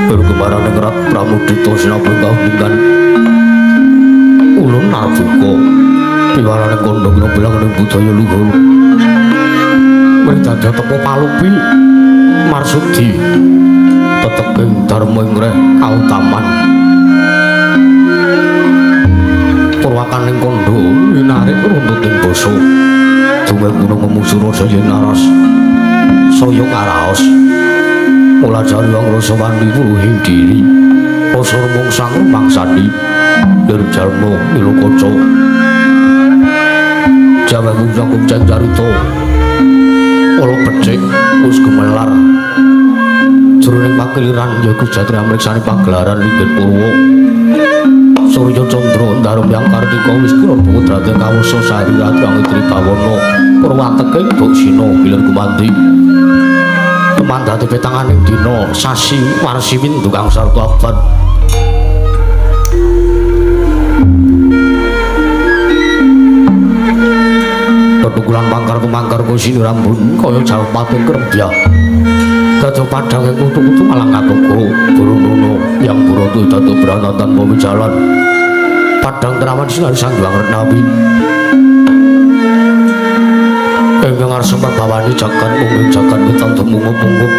Kembarane kerat pramudita sinapa kawingan ulun narbuka piwarane kandha kira bilang ning budaya luhur mridadya tepo palupi marsudi teteking dharma ing reh kautaman purwakaning kandha winarik runtuting basa duwe gunung memusura saya naras saya karaos mula jari wong rasa wani wuruhing diri rasa rumangsa rumangsani lir jalma nilokaca jawa wujang carita kala becik wis gumelar jroning pakeliran yaiku jatri amriksani pagelaran linggih purwa Surya Candra Ndarum Yang Kartika wis kira putrate kawasa sari ratu Angitri Bawana purwateke Duksina gilir gumanti tumandhate petanganing dina sasi warsi windu kang sarta abad tetukulan pangkar tumangkar kusini rambun kaya jauh pating krembyah dadi padhange kutu-kutu malang katuku burung-burung yang burutu dadi brana tanpa wijalan padhang terawan sinar Sang Hyang Retnawi ingkang ngarsa perbawani jagat mungguh jagat wetan tumungup-mungup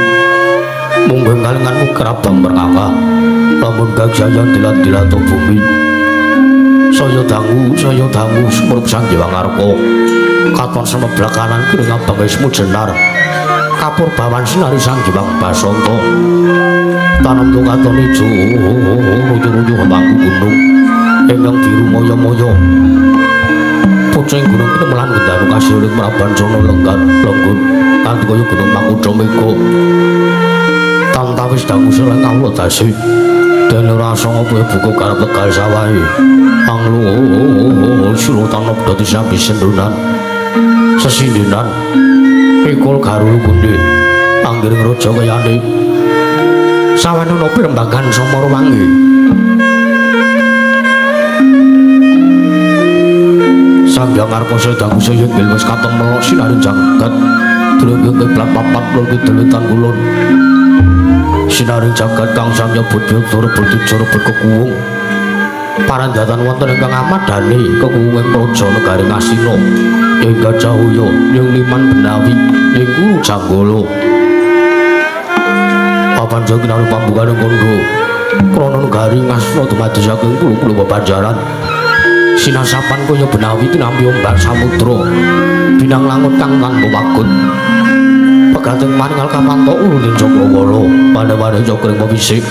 mungguh kalingan kerabang merngangah lamun gajaya dilat-dilat bumi saya dangu sumurup Sang Hyang Arka katon semeblak kanan kiri ngabang ismu jenar kapur bawan sinari Sang Hyang Basanta tanem tu katon ijo ruju-ruju mangku gunung ingkang biru moyo-moyo pucing gunung kinemelan gendanu kasiring Prabancana lenggan lenggun kanthi kaya gunung Mangkuda Mega tantawis dangu seleng kawula dasi dene rasa ngopo buka garap tegal sawahe anglu sira tanep dadi sambi sendunan sesindenan pikul garul gundhe anggiring raja kayane sawane ana pirembagan samara wangi Sang Hyang Arka dangu saya inggil wis katon melok sinari jagat drenggeng kiblat papat lor kidul wetan kulon sinari jagat kang samya bodya rebut rebut kekuwung parandatan wonten ingkang amadhani kekuwunging praja negari Ngastina ing Gajah Huya ing Liman Benawi ing Guru Janggala papan kinali pambukane kandha krana negari Ngastina dumadi saking kula-kula bebanjaran sinasapan kaya benawi tinampi ombak samudra binang langut kang tanpa wagut pegating maningal kapantok ulun cakrawala pane-pane cakring pewisik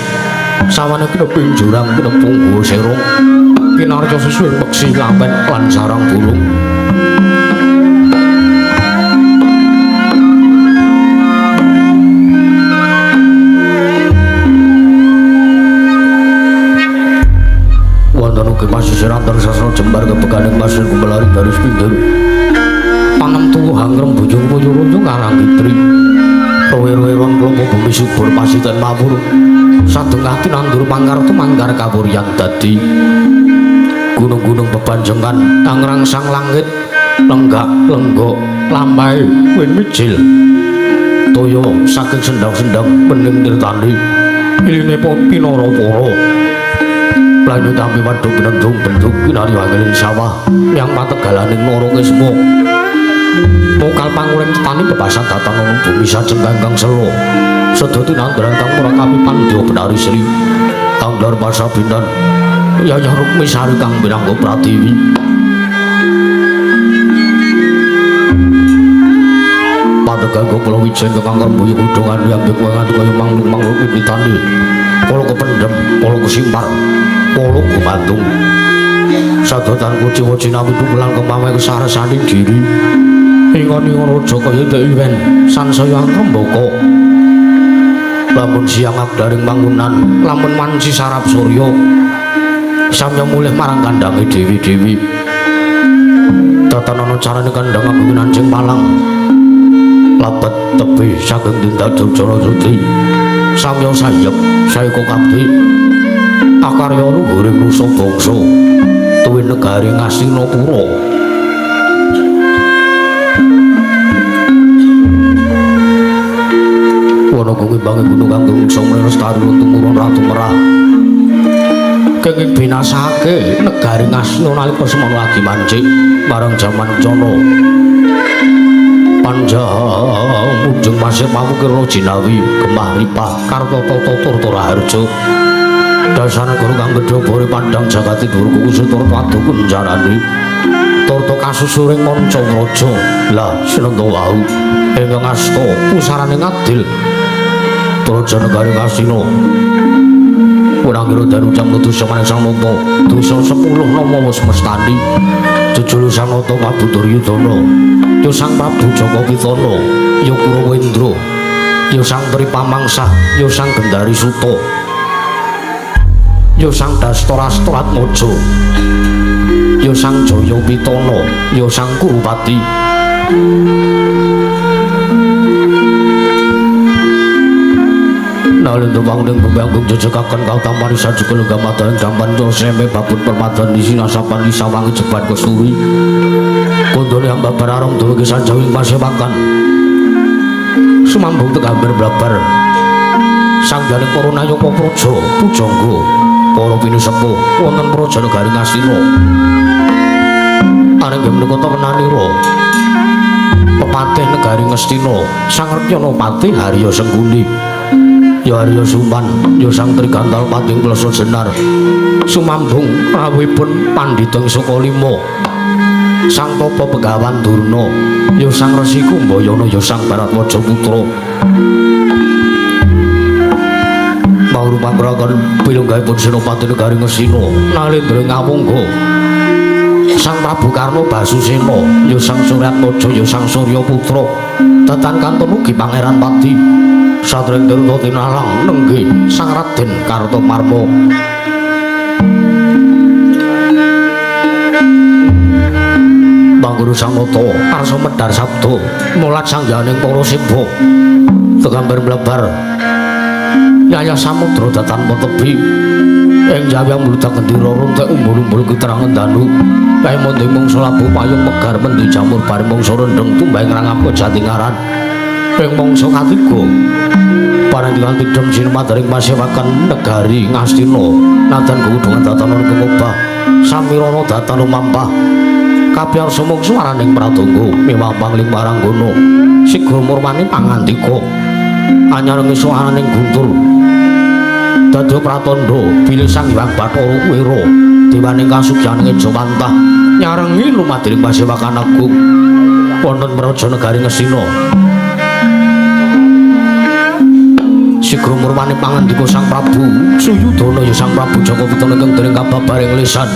sawane kineping jurang kinepung guwa serong kinarya susuwing peksi lampen lan sarang burung wonten ugi pasisir antar sasana jembar kebeganing pasir gumelari garis pinggir panem tuwuh anggrem bujung puyur-uyung karang kitri rowe-rowe klopo bumi subur pasiten mawur sadeng ati nandur pangkar tumangkar kawuryan dadi gunung-gunung bebanjengan kang rangsang langit lenggak lenggok lampahe win mijil toya saking sendang-sendang bening tirtani iline pinara para lanyu tampi waduk binendung bendung kinari wangeling sawah yang pategalaning nara kisma mokal panguring tetani bebasan datan bumi sajeng kangkang selo sedaya tinanduran kang murakapi pandya benari sri anggar pasabinan Yayah Rukmi Sari kang binangga pratiwi pategan kula wijen kang rembuyu kudungan yang nganti kaya mangluk-mangluk witane kala kependhem kala kesimpar kala gumantung sadotan kuciwa cinawi tumelan kemawe kesaresaning diri ingon-ingon raja kaya iwen sansaya angrembaka lamun siang abdaring bangunan lamun manci sarap surya samya mulih marang kandhange dewi-dewi tatanana carane kandhang agung nancing palang labet tebi saking tindak Jogja Sudi samya sayep saeka kabdi akarya luhuring nusa bangsa tuwin negari Ngastinapura Bathara Agung imbange gunung kang ngungsa lestari tumurun Ratu Merah. Kenging binasake negari Ngastina nalika semono lagi mancik marang jaman Cana. Panjang mujeng masih pamukir jinawi gemah ripah kartata tata raharja. Dasar negara kang gedhe bore pandang jagati dhuwur kuku turta adu kunjarane. Turta kasusuring manca raja. Lah sinenta wau ingkang asta pusarane ngadil. Praja negari Ngastina. Punangira daru jam dosa maning Sang Nata. Dosa 10 nama wis mestani. Jejul Sang Nata Prabu Duryudana. Ya Sang Prabu Jaka Pitana, ya Kurawendra, ya Sang Tripamangsah, ya Sang Gendari Suta. Ya Sang Dastarastratmaja, ya Sang Jaya Pitana, ya Sang Kurupati. Nalendra pangling bumi agung jejekaken kautaman sajuka lenggah madaning dampan seme babun permadan sinasapan sawangi jeban kesturi. Kondone hamba bararong dumugi sanjawi pasewakan. Sumambung tegambir blabar. Sangganing para nayaka praja pujangga para pinusepuh wonten praja negari Ngastina. Aringgih menika tenanira pepatih negari Ngastina Sang Rekyana Patih Harya Sengkuni. Ya Arya Suman, ya Sang Trigantal Pating Klesa Jenar. Sumambung rawuhipun Pandhita Sukalima. Sang Tapa Begawan Durna, ya Sang Resi Kumbayana, ya Sang Baratwaja Putra. Mauru panggrakan pilunggahipun Senopati negari Ngastina, Nalendra Ngawangga. Sang Prabu Karna Basusena, ya Sang Suryatmaja, ya Sang Surya Putra. Datan kantun ugi Pangeran Pati. Satring Tirta tinalang nenggih Sang Raden Kartomarma. Mangguru Sang Nata arsa medhar sabda mulat sangganing para siba tegambar mlebar yayah samudra datan tebi ing jawang mludak gendera runtek umbul-umbul kiterangan danu kae mondhe mangsa labuh payung megar mendhi jamur bar mangsa rendheng tumbah ngrangap jati ngaran ing mangsa katiga parandikan tidhem sinemadaring pasewakan negari Ngastina nadan gudungan datan kengobah samirana datan lumampah kabeh sumangsa araning pradangga miwah pangling paranggana sigra murmani pangandika anyar ngisu araning guntur dadi pratandha bilih Sang Hyang Bathara Wira dewaning kasugyan Ngejawantah nyarengi lumadiring pasewakan agung wonten praja negari Ngastina. Sigra murmani pangandika Sang Prabu Suyudana ya Sang Prabu Jaka Pitana ingkang dereng kababaring lisan.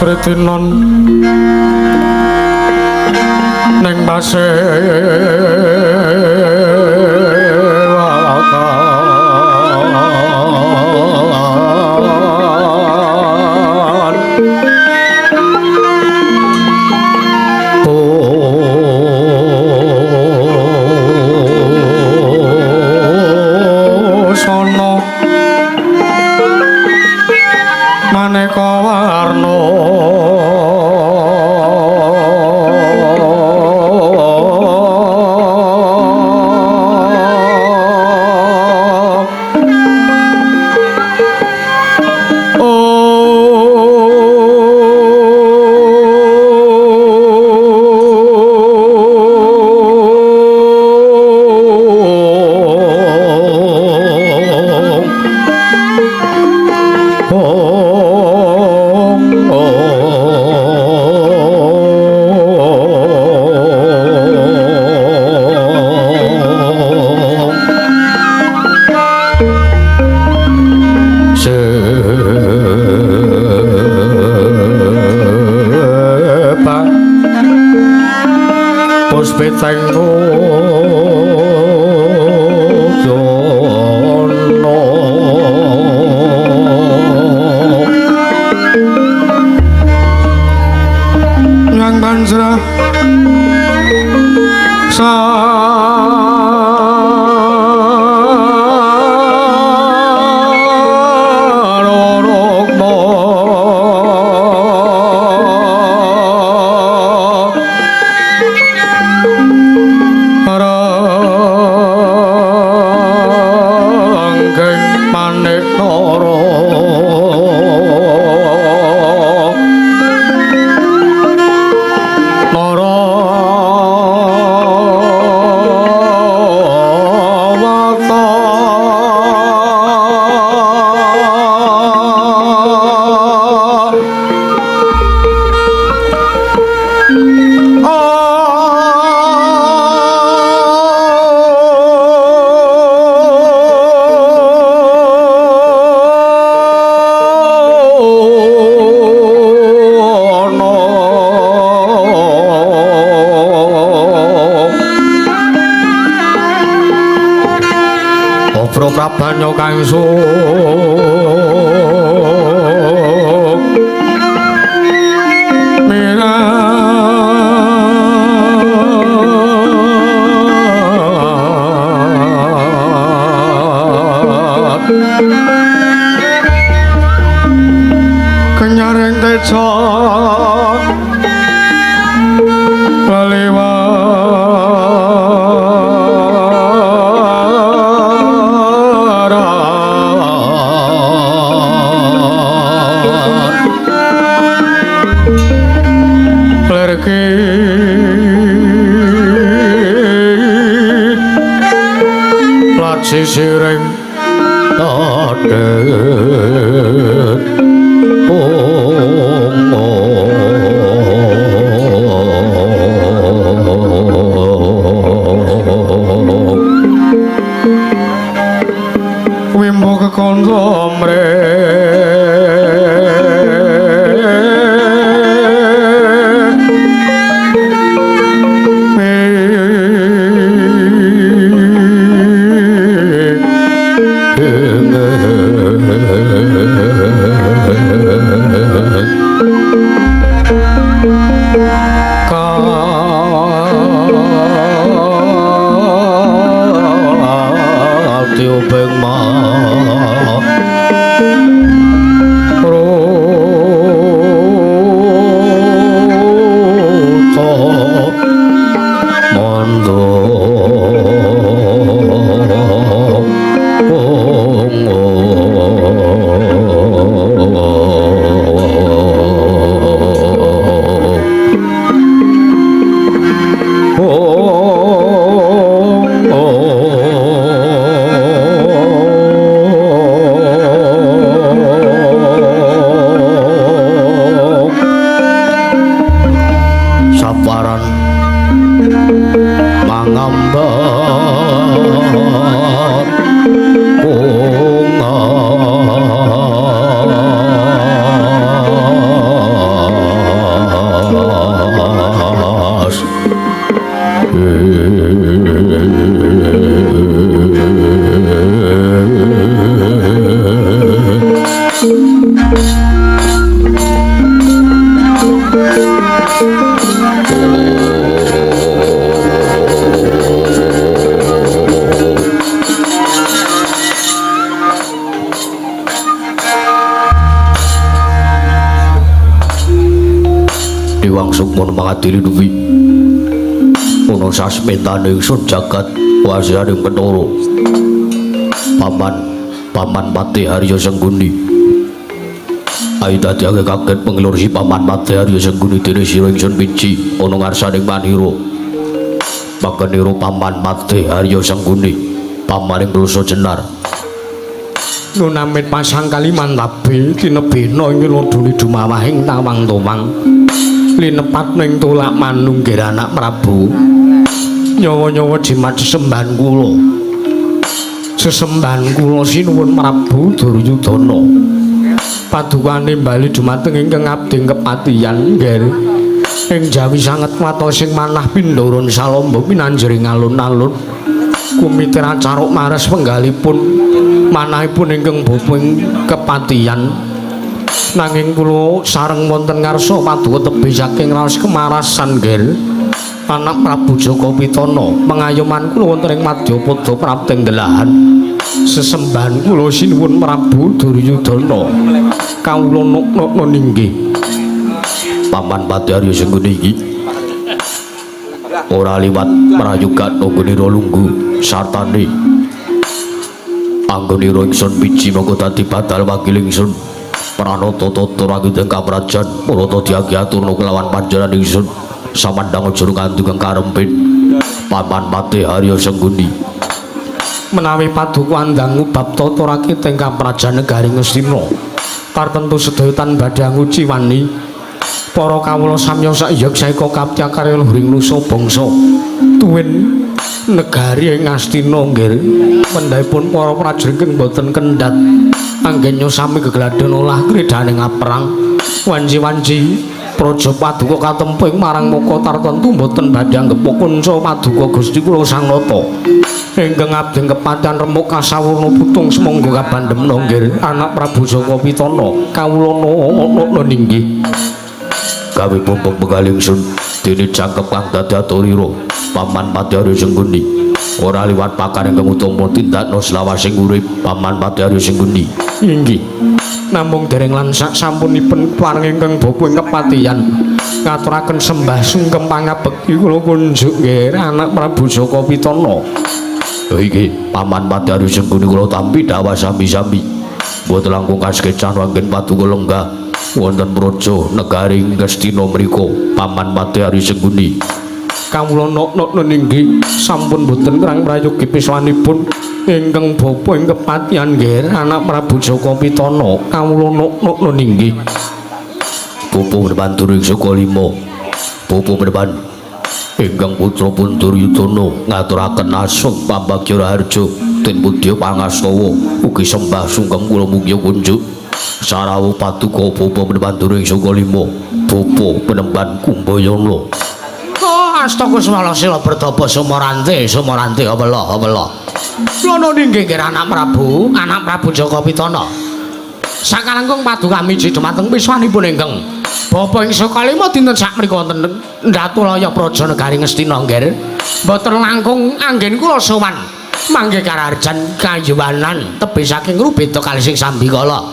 Sritinon ning pasewakan busana maneka warna. Sisiring Wimbo kekanca sasmitane ingsun jagat wasianing Bathara Paman Patih Harya Sengguni. Ayo dadiake kaget pengelur si Paman Patih Harya Sengguni dene sira ingsun piji ana ngarsaning manira. Pakenira Paman Patih Harya Sengguni pamaning Rusa Jenar. Nunamit pasang kalimantabe tinebena ing ladune dumawahing tawang towang linepat ning tolak manunggir anak Prabu. Nyawa-nyawa jimat sesembahan kula. Sesembahan kula sinuwun Prabu Duryudana. Padukane bali dumateng ingkang abdi kepatihan nggih. Ing jawi sanget watosing manah pindharan salamba pinanjering alun-alun. Kumitir acaruk mares penggalipun manahipun ingkang boping kepatihan. Nanging kula sareng wonten ngarsa paduka tebih saking raos kemarasan nggih. Anak Prabu Jaka Pitana pengayoman kula wonten ing madyapada prapting delahan sesembahan kula sinuwun Prabu Duryudana kawula nukna ninggih. Paman Patih Harya Sengguni iki ora liwat prayoga nanggonira lungguh sartane anggonira ingsun piji mongko dadi badal wakil ingsun pranata tata ragiteng kaprajan purata diagi aturna kelawan panjenengan ingsun samandang aja nganti kang karempit. Paman Patih Harya Sengguni menawi paduka andangu bab tata rakiteng kaprajan negari Ngastina tartemtu sedaya tan badhe anguci wani para kawula samya saiyek saeka kaptya karya luhuring nusa bangsa tuwin negari ing Ngastina nggih mendhahipun para prajurit ingkang boten kendhat anggenya sami gegladhen olah kridhaning aprang wanci-wanci praja paduka katempuh marang maka tartemtu boten badhe anggep kanca paduka Gusti kula Sang Nata ingkang abdi kepatihan remuk kasawurna putung semangga kabandhemna nggih anak Prabu Jaka Pitana kawula nana ninggih gawe bumbung begal ingsun dene jangkep kang dadi aturira Paman Patih Harya Sengguni ora liwat pakar ingkang utama tindakna selawasing urip Paman Patih Harya Sengguni inggih namung dereng lan sak sampunipun paring ingkang bapa ing kepatihan ngaturaken sembah sungkem pangabekti kula kunjuk nggih anak Prabu Jaka Pitana. Iki Paman Patih Harya Sengguni kula tampi dawah sami-sami mboten langkung kaskecan wanggen paduka lenggah wonten praja negari Ngastina mriku Paman Patih Harya Sengguni kawula nok-nok ninggih sampun boten kirang prayogi piswanipun Ingkang bapa ing kepatihan nggih anak Prabu Jaka Pitana kawula nuk-nuk inggih. Bapa Penemban During Saka Lima. Bapa Penemban ingkang putra pun Duryudana ngaturaken asung pambagya raharja den pudya pangastawa ugi sembah sungkem kula mugi kunjuk. Sarawuh paduka Bapa Penemban During Saka Lima. Bapa Penemban Kumbayana. Oh, astaka swala sila bertapa sumarante sumarante awela awela. Lono ninggih nggih anak Prabu Jaka Pitana. Sakalangkung paduka miji dumateng piswanipun ingkang Bapa ing Saka Lima dinten sakmenika wonten Ndatulaya Praja Negari Ngastina nggih. Mboten langkung anggen kula sowan manggih karaharjan kayuwanan tebih saking rubeda kalih sing sambikala.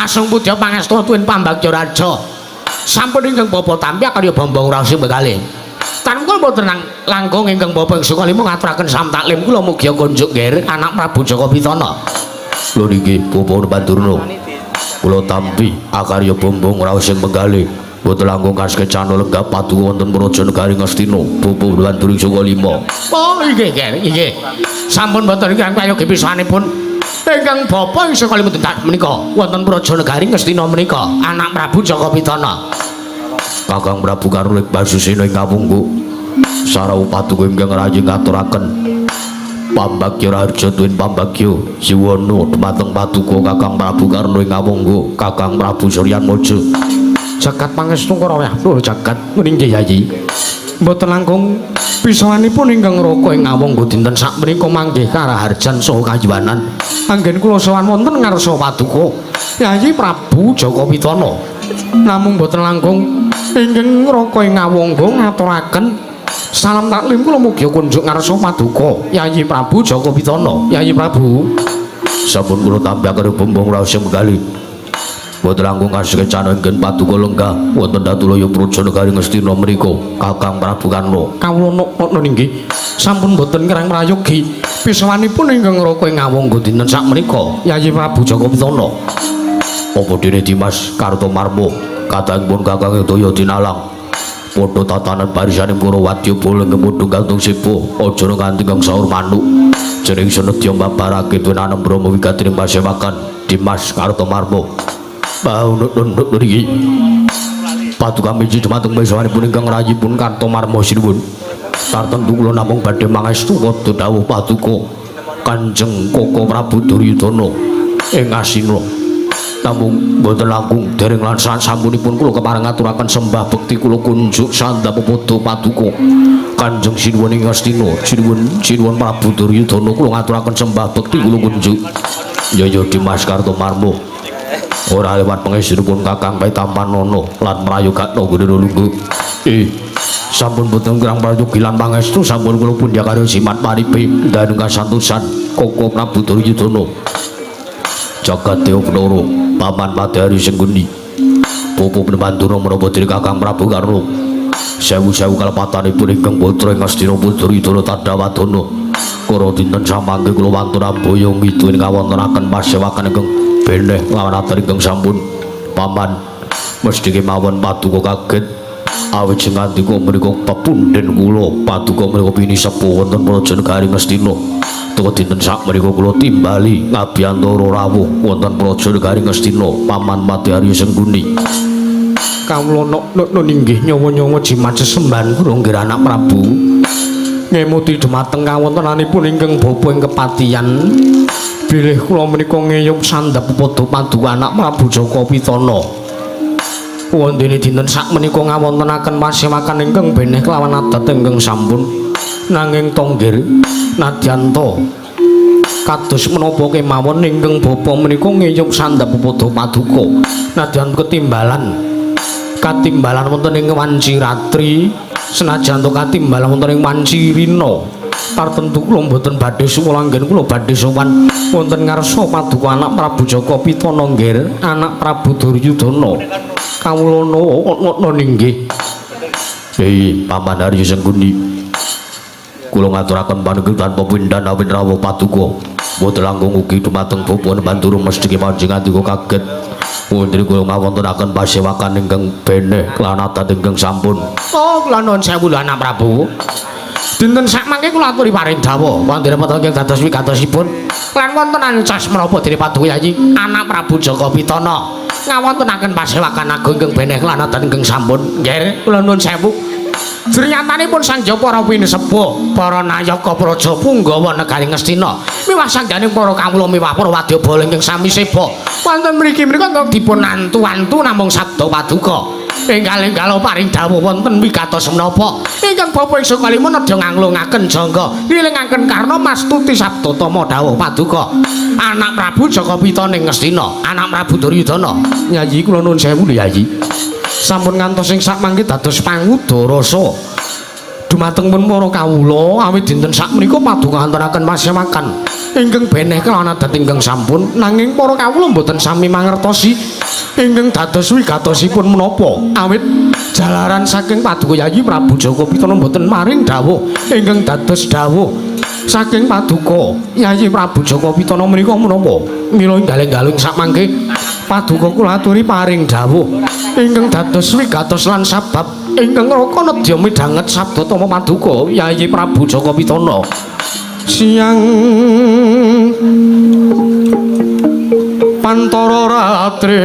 Asung pudya pangesta tuwin pambagya raja. Sampun ingkang bapa tampi akarya bombong raos bekalih. Tan kula mboten langkung ingkang bapa ing Saka Lima ngaturaken sam taklim kula mugi kunjuk nggih anak Prabu Jaka Pitana. Lho niki Bapa Pandurna. Kula tampi akarya bombong raos sing menggalih. Mboten langkung kasekecana lenggah paduka wonten Praja Negari Ngastina. Bapa Pandurna Saka Lima. Oh inggih nggih inggih. Sampun mboten ingkang prayogi pisanipun ingkang bapa ing Saka Lima dinten menika wonten Praja Negari Ngastina menika anak Prabu Jaka Pitana. Kakang Prabu Karna Basusena ing kapungku. Sarawuh paduka ingkang rayi ngaturaken pambagya raharja tuwin pambagya siwana dumateng paduka Kakang Prabu Karna ing kapungku Kakang Prabu Suryanmaja. Jagat pangestu kara wah jagat nggih Yayi. Mboten langkung pisanipun ingkang raka ing awangga dinten sakmenika manggih karaharjan saha kayuwanan. Anggen kula sowan wonten ngarsa paduka Yayi Prabu Jaka Pitana. Namung mboten langkung ingkang raka ing awangga ngaturaken salam taklim kula mugi kunjuk ngarsa paduka Yayi Prabu Jaka Pitana. Yayi Prabu sampun kula tampi bombong raos menggalih. Mboten langkung kasekecana ingkang paduka lenggah wonten Datulaya Praja Negari Ngastina menika Kakang Prabu Karna. Kawula nok inggih sampun mboten kirang prayogi pisawanipun ingkang raka ing awangga dinten sakmenika Yayi Prabu Jaka Pitana. Apa dene Dimas Kartomarma kadangipun Kakang Daya dinalang. Padha tatanan barisaning para wadya bala ingkang padha gantung sepo aja nganti kang saur manuk. Jeneng senedya mbabarake tunanem brahma wigatining pasewakan Dimas Kartomarma. Bau nunduk niki. Paduka miji dumateng misawanipun ingkang rayipun Kartomarma sinuwun. Tartemtu kula namung badhe mangestu padha dawuh paduka Kanjeng Koko Prabu Duryudana ing Asina. Namung mboten langkung dereng lan sasampunipun kula kepareng ngaturaken sembah bekti kula kunjuk sandhap padha paduka Kanjeng Sinuwun ing Astina. Sinuwun Sinuwun Prabu Duryudana kula ngaturaken sembah bekti kula kunjuk. Ya ya Dimas Kartomarma. Ora lewat pangestunipun Kakang Petampanana lan mrayogakna nggone lungguh. Sampun boten kirang prayogi lan pangestu sampun kula pundhak karo jimat paripe daneng kasantosan Koko Prabu Duryudana. Jagat Dewa Bathara Paman Padari Sengguni. Bapa Penemban menapa dene Kakang Prabu Karna. Sewu-sewu kalepatanipun ingkang putra ing Astina Duryudana Tandhawadana. Kara dinten samangke kula wantun amboya ngiduin kawontenaken pasewakan ingkang beneh lawan atur ingkang sampun. Paman mesti kemawon paduka kaget awit sing ngandika menika pepundhen kula paduka menika pinisepuh wonten Praja Negari Ngastina. Teka dinten sakmenika kula timbali ngabiyantara rawuh wonten Praja Negari Ngastina Paman Padari Sengguni. Kawula nok inggih nyawa-nyawa jimat sesembahan kula nggih anak Prabu. Ngemuti dumateng kawontenanipun ingkang bapa ing kepatihan bilih kula menika ngeyup sandhap padha paduka anak Prabu Jaka Pitana. Wondene dinten sakmenika ngawontenaken pasewakan ingkang beneh kelawan adat ingkang sampun. Nanging tonggir nadyanta kados menapa kemawon ingkang bapa menika ngeyup sandhap padha paduka nadyan katimbalan wonten ing wanci ratri senajan to katimbalan wonten ing wanci rina tartemtu kula mboten badhe suwala anggen kula badhe sowan wonten ngarsa paduka anak Prabu Jaka Pitana nggih anak Prabu Duryudana. Kawula nana inggih. Paman Arya Sengguni kula ngaturaken panunggal tanpa pindhan awit rawuh paduka mboten langkung ugi dumateng bapa Bandura mesti kemawon sing ngandika kaget. Wonten kula ngawontenaken pasewakan ingkang beneh lan adat ingkang sampun. Oh, kula nuwun sewu lho anak Prabu. Dinten sakmangke kula aturi paring dawuh wonten ingkang dados wigatosipun lan wonten ancas menapa dene Paduka Yayi anak Prabu Jaka Pitana ngawontenaken pasewakan agung ingkang beneh lan adan ingkang sampun. Nggih, kula nuwun sewu. Jernyatanipun Sang Hyang para pinesepuh, para nayaka praja punggawa negari Ngastina miwah sangganing para kawula miwah para wadyabala ingkang sami seba wonten mriki menika ingkang dipun antu-antu namung sabda paduka. Enggal-enggal paring dawuh wonten wigatos menapa ingkang bapa ingsun kalima nedya nganglungaken jangga ngilingaken karna mastuti sabda tama dawuh paduka anak Prabu Jaka Pitana ing Ngastina, anak Prabu Duryudana. Yayi kula nuwun sewu lho Yayi, sampun ngantos ing sakmangke dados pangudara dumateng pun para kawula awit dinten sakmenika paduka ngantonaken pasewakan ingkang beneh kelawan adat ingkang sampun, nanging para kawula mboten sami mangertosi ingkang dados wigatosipun menapa awit jalaran saking Paduka Yayi Prabu Jaka Pitana mboten maring dawuh ingkang dados dawuh saking Paduka Yayi Prabu Jaka Pitana menika menapa. Mila enggal-enggal ing sakmangke paduka kula aturi paring dawuh ingkang dados wigatos lan sabab ingkang raka nedya midhanget sabda tama paduka Yayi Prabu Jaka Pitana. Siang pantara ratri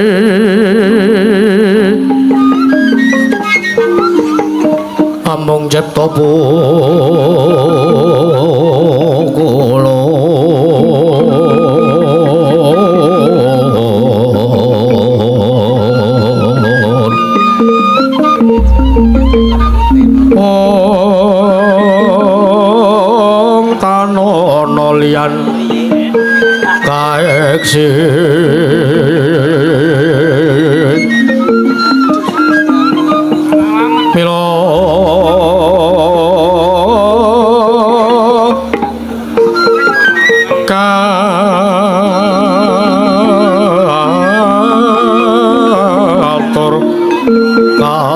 amung cipta kula ong tanono liyan kaeksi mila katur kang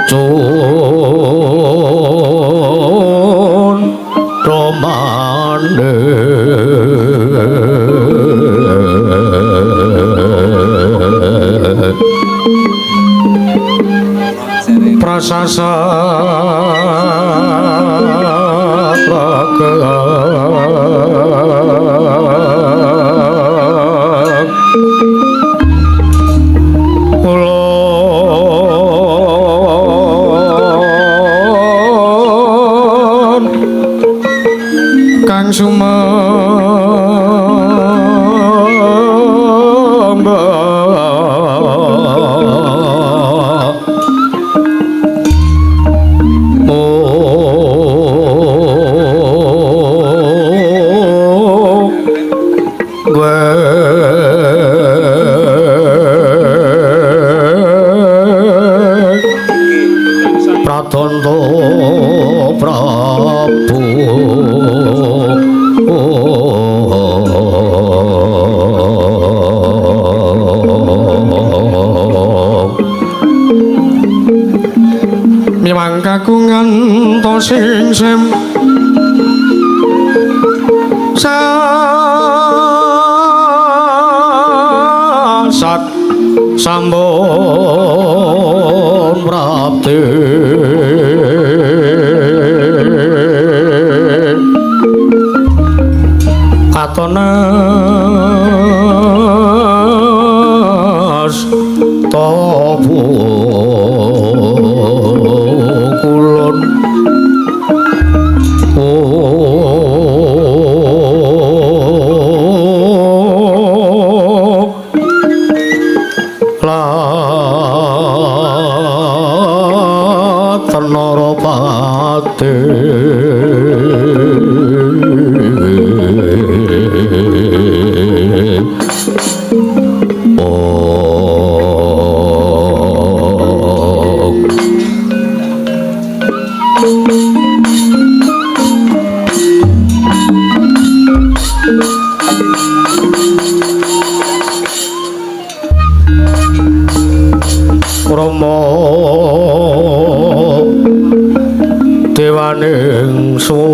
cun romane prasasa kulon kang sumembah Pradanta Prabu miwang kagungan to sing sem sasat sampun prapti katonas tobu kulon Pati Rama dewaning sun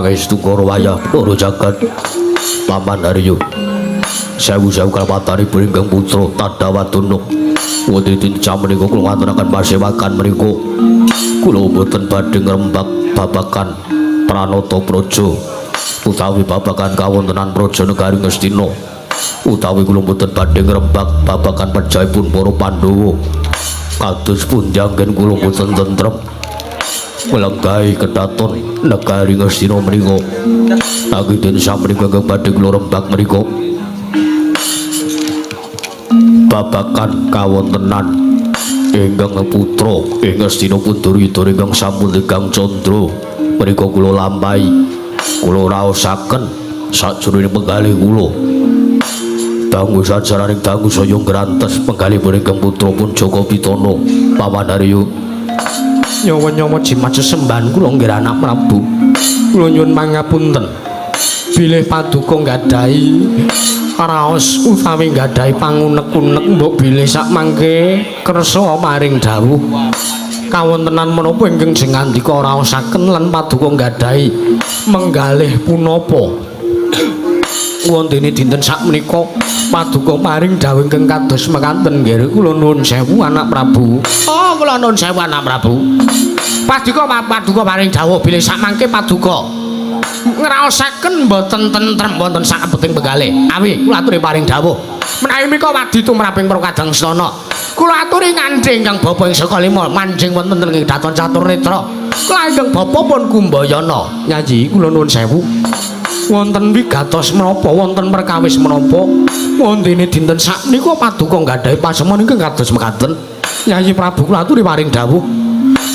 Pangestu Kara wayah Bathara jagat. Paman Haryo, sewu-sewu kalapatanipun ingkang putra Tadawadana. Wonten dinten menika kula ngaturaken pasewakan menika. Kula boten badhe ngrembak babagan Pranata Praja utawi babagan kawontenan Praja Negari Ngastina, utawi kula boten badhe ngrembak babagan pejahipun para Pandhawa. Kados pundi anggen kula boten tentrem nglenggahi kedaton Negari Ngastina menika. Nanging den samenika ingkang badhe kula rembak menika babagan kawontenan ingkang putra ing Ngastina pun Duryudana ingkang sampun tegang candra menika kula lampahi, kula raosaken sajroning penggalih kula. Dangu sajaraning dangu saya ngrantes penggalihipun ingkang putra pun Jaka Pitana. Paman Haryo, nyawa-nyawa jimat sesembahan kula nggih anak Prabu. Kula nyuwun pangapunten bilih paduka nggadahi raos utawi nggadahi pangunek-unek, mbok bilih sakmangke kersa paring dawuh kawontenan menapa ingkang jengandika raosaken lan paduka nggadahi menggalih punapa. Wontene dinten sakmenika paduka paring dawuh ingkang kados mekaten nggih. Kula nuwun sewu anak Prabu. Oh, kula nuwun sewu anak Prabu. Paduka paduka paring dawuh bilih sakmangke paduka ngraosaken mboten tentrem wonten sakabeting penggalih. Awi kula aturi paring dawuh menawi menika wadi tumraping para kadang sesana. Kula aturi ngandhe ingkang bapa ing saka lima manjing wonten ing daton catur netra. Kula ingkang bapa pun Kumbayana. Nyayi, kula nuwun sewu, wonten wigatos menapa, wonten perkawis menapa wontene dinten sakmenika paduka nggadahi pasemon ingkang kados mekaten? Yayi Prabu, kula aturi paring dawuh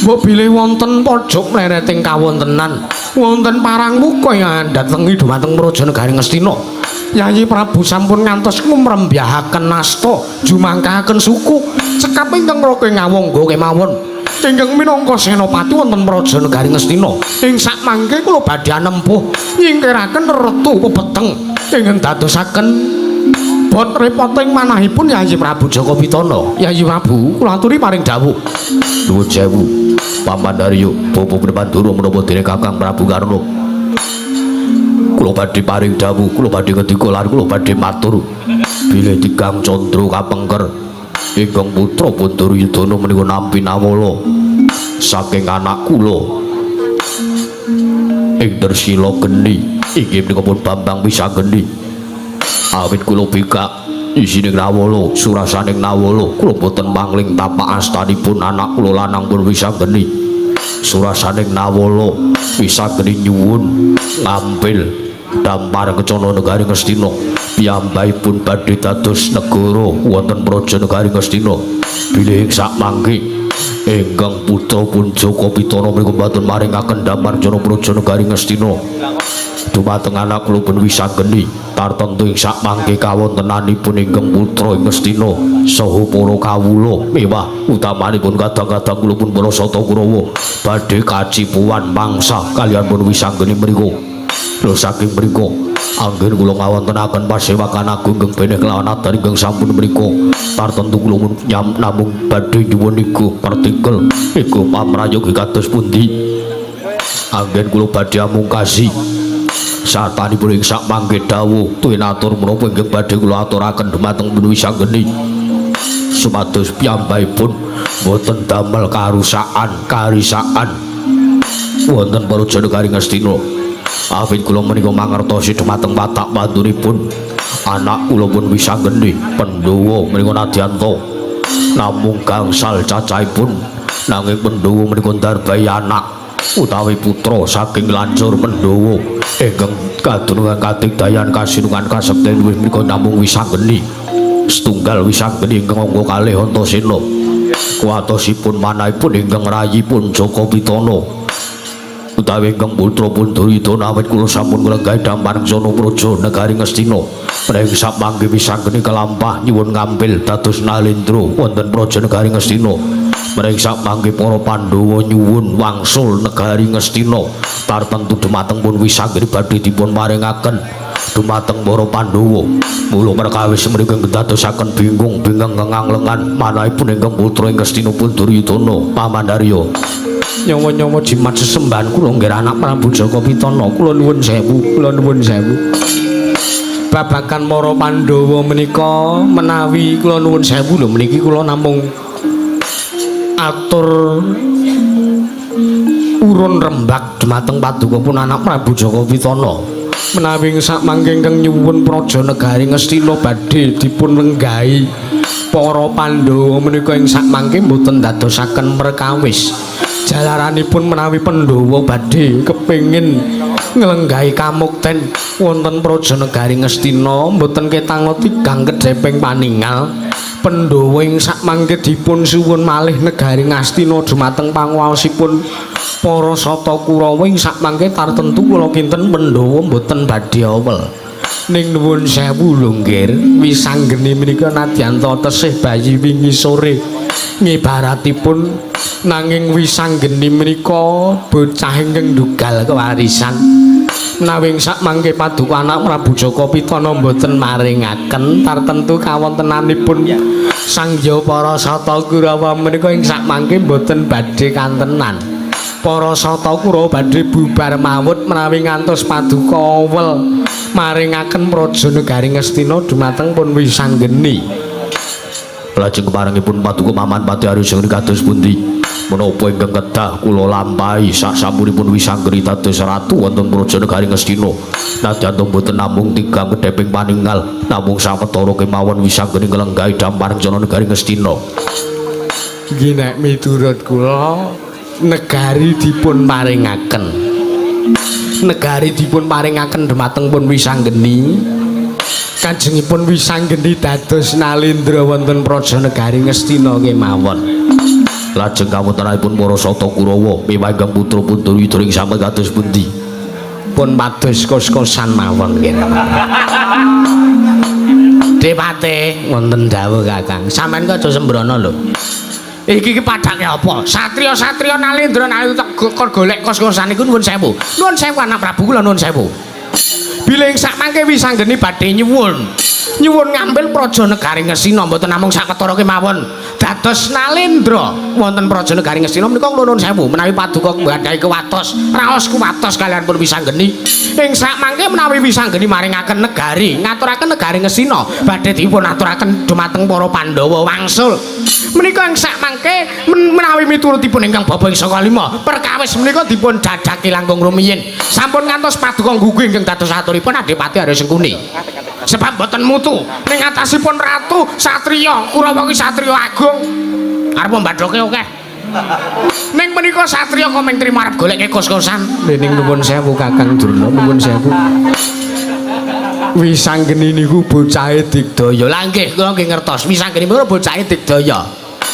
mbok bilih wonten pojok mlereting kawontenan wonten parang muka ingkang datengi dumateng Praja Negari Ngastina. Yayi Prabu sampun ngantos ngumrembyahaken nasta jumangkahaken suku cekap ingkang raka ngawangga kemawon ingkang minangka senopati wonten Praja Negari Ngastina. Ing sakmangke kula badhe anempuh nyingkiraken retu pepeteng ingkang dadosaken bot repoting manahipun Yayi Prabu Jaka Pitana. Yayi Prabu, kula aturi paring dawuh. Nuwun sewu Paman Haryo, bapa Pandura menapa dene Kakang Prabu Karna. Kula badhe paring dawuh, kula badhe ngendika lan kula badhe matur bilih tigang candra kapengker ingkang putra pun Duryudana menika nampi nawala saking anak kula ing Tresila Geni inggih menika pun Bambang Wisanggeni. Awit kula bikak isining nawala surasaning nawala kula boten mangling tapak astanipun anak kula lanang pun Wisanggeni. Surasaning nawala Wisanggeni nyuwun ngambil dampar kecana negari Ngastina, piyambakipun badhe dados negara wonten praja negari Ngastina. Bilih ing sakmangke ingkang putra pun Jaka Pitana menika mboten maringaken damar jana praja negari Ngastina dumateng anak kula pun Wisanggeni, tartemtu ing sakmangke kawontenanipun ingkang putra ing Ngastina saha para kawula mewah utamanipun kadang-kadang kula pun para Sata Kurawa badhe kacipuan mangsa kaliyan pun Wisanggeni mriku. Lho saking mriku anggen kula ngawontenaken pasewakan agung ingkang beneh kelawan adar ingkang sampun mriku, tartemtu kula pun nyam namung badhe nyuwun iku partikel iku pamrayogi kados pundi anggen kula badhe amungkasi satanipun ing sakmangke dawuh tuwin atur menapa ingkang badhe kula aturaken dumateng pun Wisanggeni supados piyambakipun boten damel karusakan karisaan wonten praja negari Ngastina. Awit kula menika mangertosi dumateng watak pantunipun anak kula pun Wisanggeni Pandhawa menika nadyanta namung gangsal cacahipun, nanging Pandhawa menika ndarbahi anak utawi putra saking lancur Pandhawa ingkang kadunungan kadigdayan kasinungan kasekten menika namung Wisanggeni setunggal Wisanggeni ingkang angka kalih Antasena kuwatosipun manahipun ingkang rayipun Jaka Pitana utawi ingkang putra pun Duryudana. Awit kula sampun nglenggahi dampar sana praja negari Ngastina, menawi sakmangke Wisanggeni kelampah nyuwun ngambil dados nalendra wonten praja negari Ngastina, menawi sakmangke para Pandhawa nyuwun wangsul negari Ngastina, tartemtu dumateng pun Wisanggeni badhe dipun paringaken dumateng para Pandhawa. Mula perkawis mriku dadosaken bingung bingung ngengang lengan manahipun ingkang putra ing Ngastina pun Duryudana. Paman Haryo. Nyawa-nyawa jimat sesembahan kula nggih anak Prabu Jaka Pitana. Kula nuwun sewu, kula nuwun sewu. Babagan para Pandhawa menika menawi kula nuwun sewu lho meniki kula namung atur urun rembag dumateng paduka pun anak Prabu Jaka Pitana. Menawi sak mangke ingkang nyuwun praja negari Ngastina badhe dipun lenggahi para Pandhawa menika ing sak mangke mboten dadosaken perkawis. Jalaranipun menawi Pandhawa badhe kepengin nglenggahi kamukten wonten praja negari Ngastina mboten ketanga tigang kedheping paningal. Pandhawa ing sak mangke dipun suwun malih negari Ngastina dumateng panguwaosipun para Sata Kurawa ing sak mangke tartentu kula kinten Pandhawa mboten badhe awel. Ning nuwun sewu lho nggir, wisanggeni menika nadyan ta tesih bayi wingi sore ngibaratipun, nanging wisanggeni menika bocah ingkang ndugal kewarisan. Menawi sak mangke paduka anak Prabu Jaka Pitana mboten maringaken tartentu kawontenanipun Sang Hyang para Sata Kurawa menika ing sak mangke mboten badhe kantenan. Para Sata Kurawa badhe bubar mawut menawi ngantos paduka awel maringaken praja negari Ngastina dumateng pun wisanggeni. Lajeng keparengipun paduka Paman Pati Arya kados pundi? Menapa ingkang kedah kula lampahi sasampunipun wisanggeni dados ratu wonten praja negari Ngastina? Nadyan mboten namung tigang kedheping paningal, namung sawetara kemawon wisanggeni nglenggahi dampar rencana negari Ngastina. Nggih nek miturut kula negari dipun paringaken. Negari dipun paringaken dumateng pun wisanggeni. Kanjengipun wisanggeni dados nalendra wonten praja negari Ngastina kemawon. Lajeng kawontenanipun para Sata Kurawa miwah ingkang putra Puntaryuda ing sampe kados pundi? Pun pados kos-kosan mawon nggih. Depate wonten dawuh Kakang. Sampeyan kok aja sembrono lho. Iki ki padake apa? Satriya-satriya Nalendra nalika kon golek kos-kosan iku nuwun sewu. Nuwun sewu anak Prabu kula nuwun sewu. Bilih sak mangke wisanggeni badhe nyuwun. Nyuwun ngambil praja negari Ngastina mboten namung sawetara kemawon. Dados Nalendra wonten praja negari Ngastina menika kula nuwun sewu menawi paduka nggadahi kuwatos, raos kuwatos kaliyan pun wisanggeni. Ing sak mangke menawi wisanggeni maringaken negari, ngaturaken negari Ngastina badhe dipun aturaken dumateng para Pandhawa wangsul. Menika ing sak mangke menawi miturutipun ingkang bapa ing saka lima perkawis menika dipun jajaki langkung rumiyin. Sampun ngantos paduka nggugu ingkang dados aturipun Adipati Arya Sengkuni. Sebab mboten mutu ning atasipun ratu satriya Kurawa ki satriya agung arep mbadhoke akeh. Ning menika satriya kok mung trima arep goleke kos-kosan. Ning nuwun sewu Kakang Durna, nuwun sewu. Wisanggeni niku bocahe Digdaya. Lah nggih, kula nggih ngertos. Wisanggeni menika bocahe Digdaya.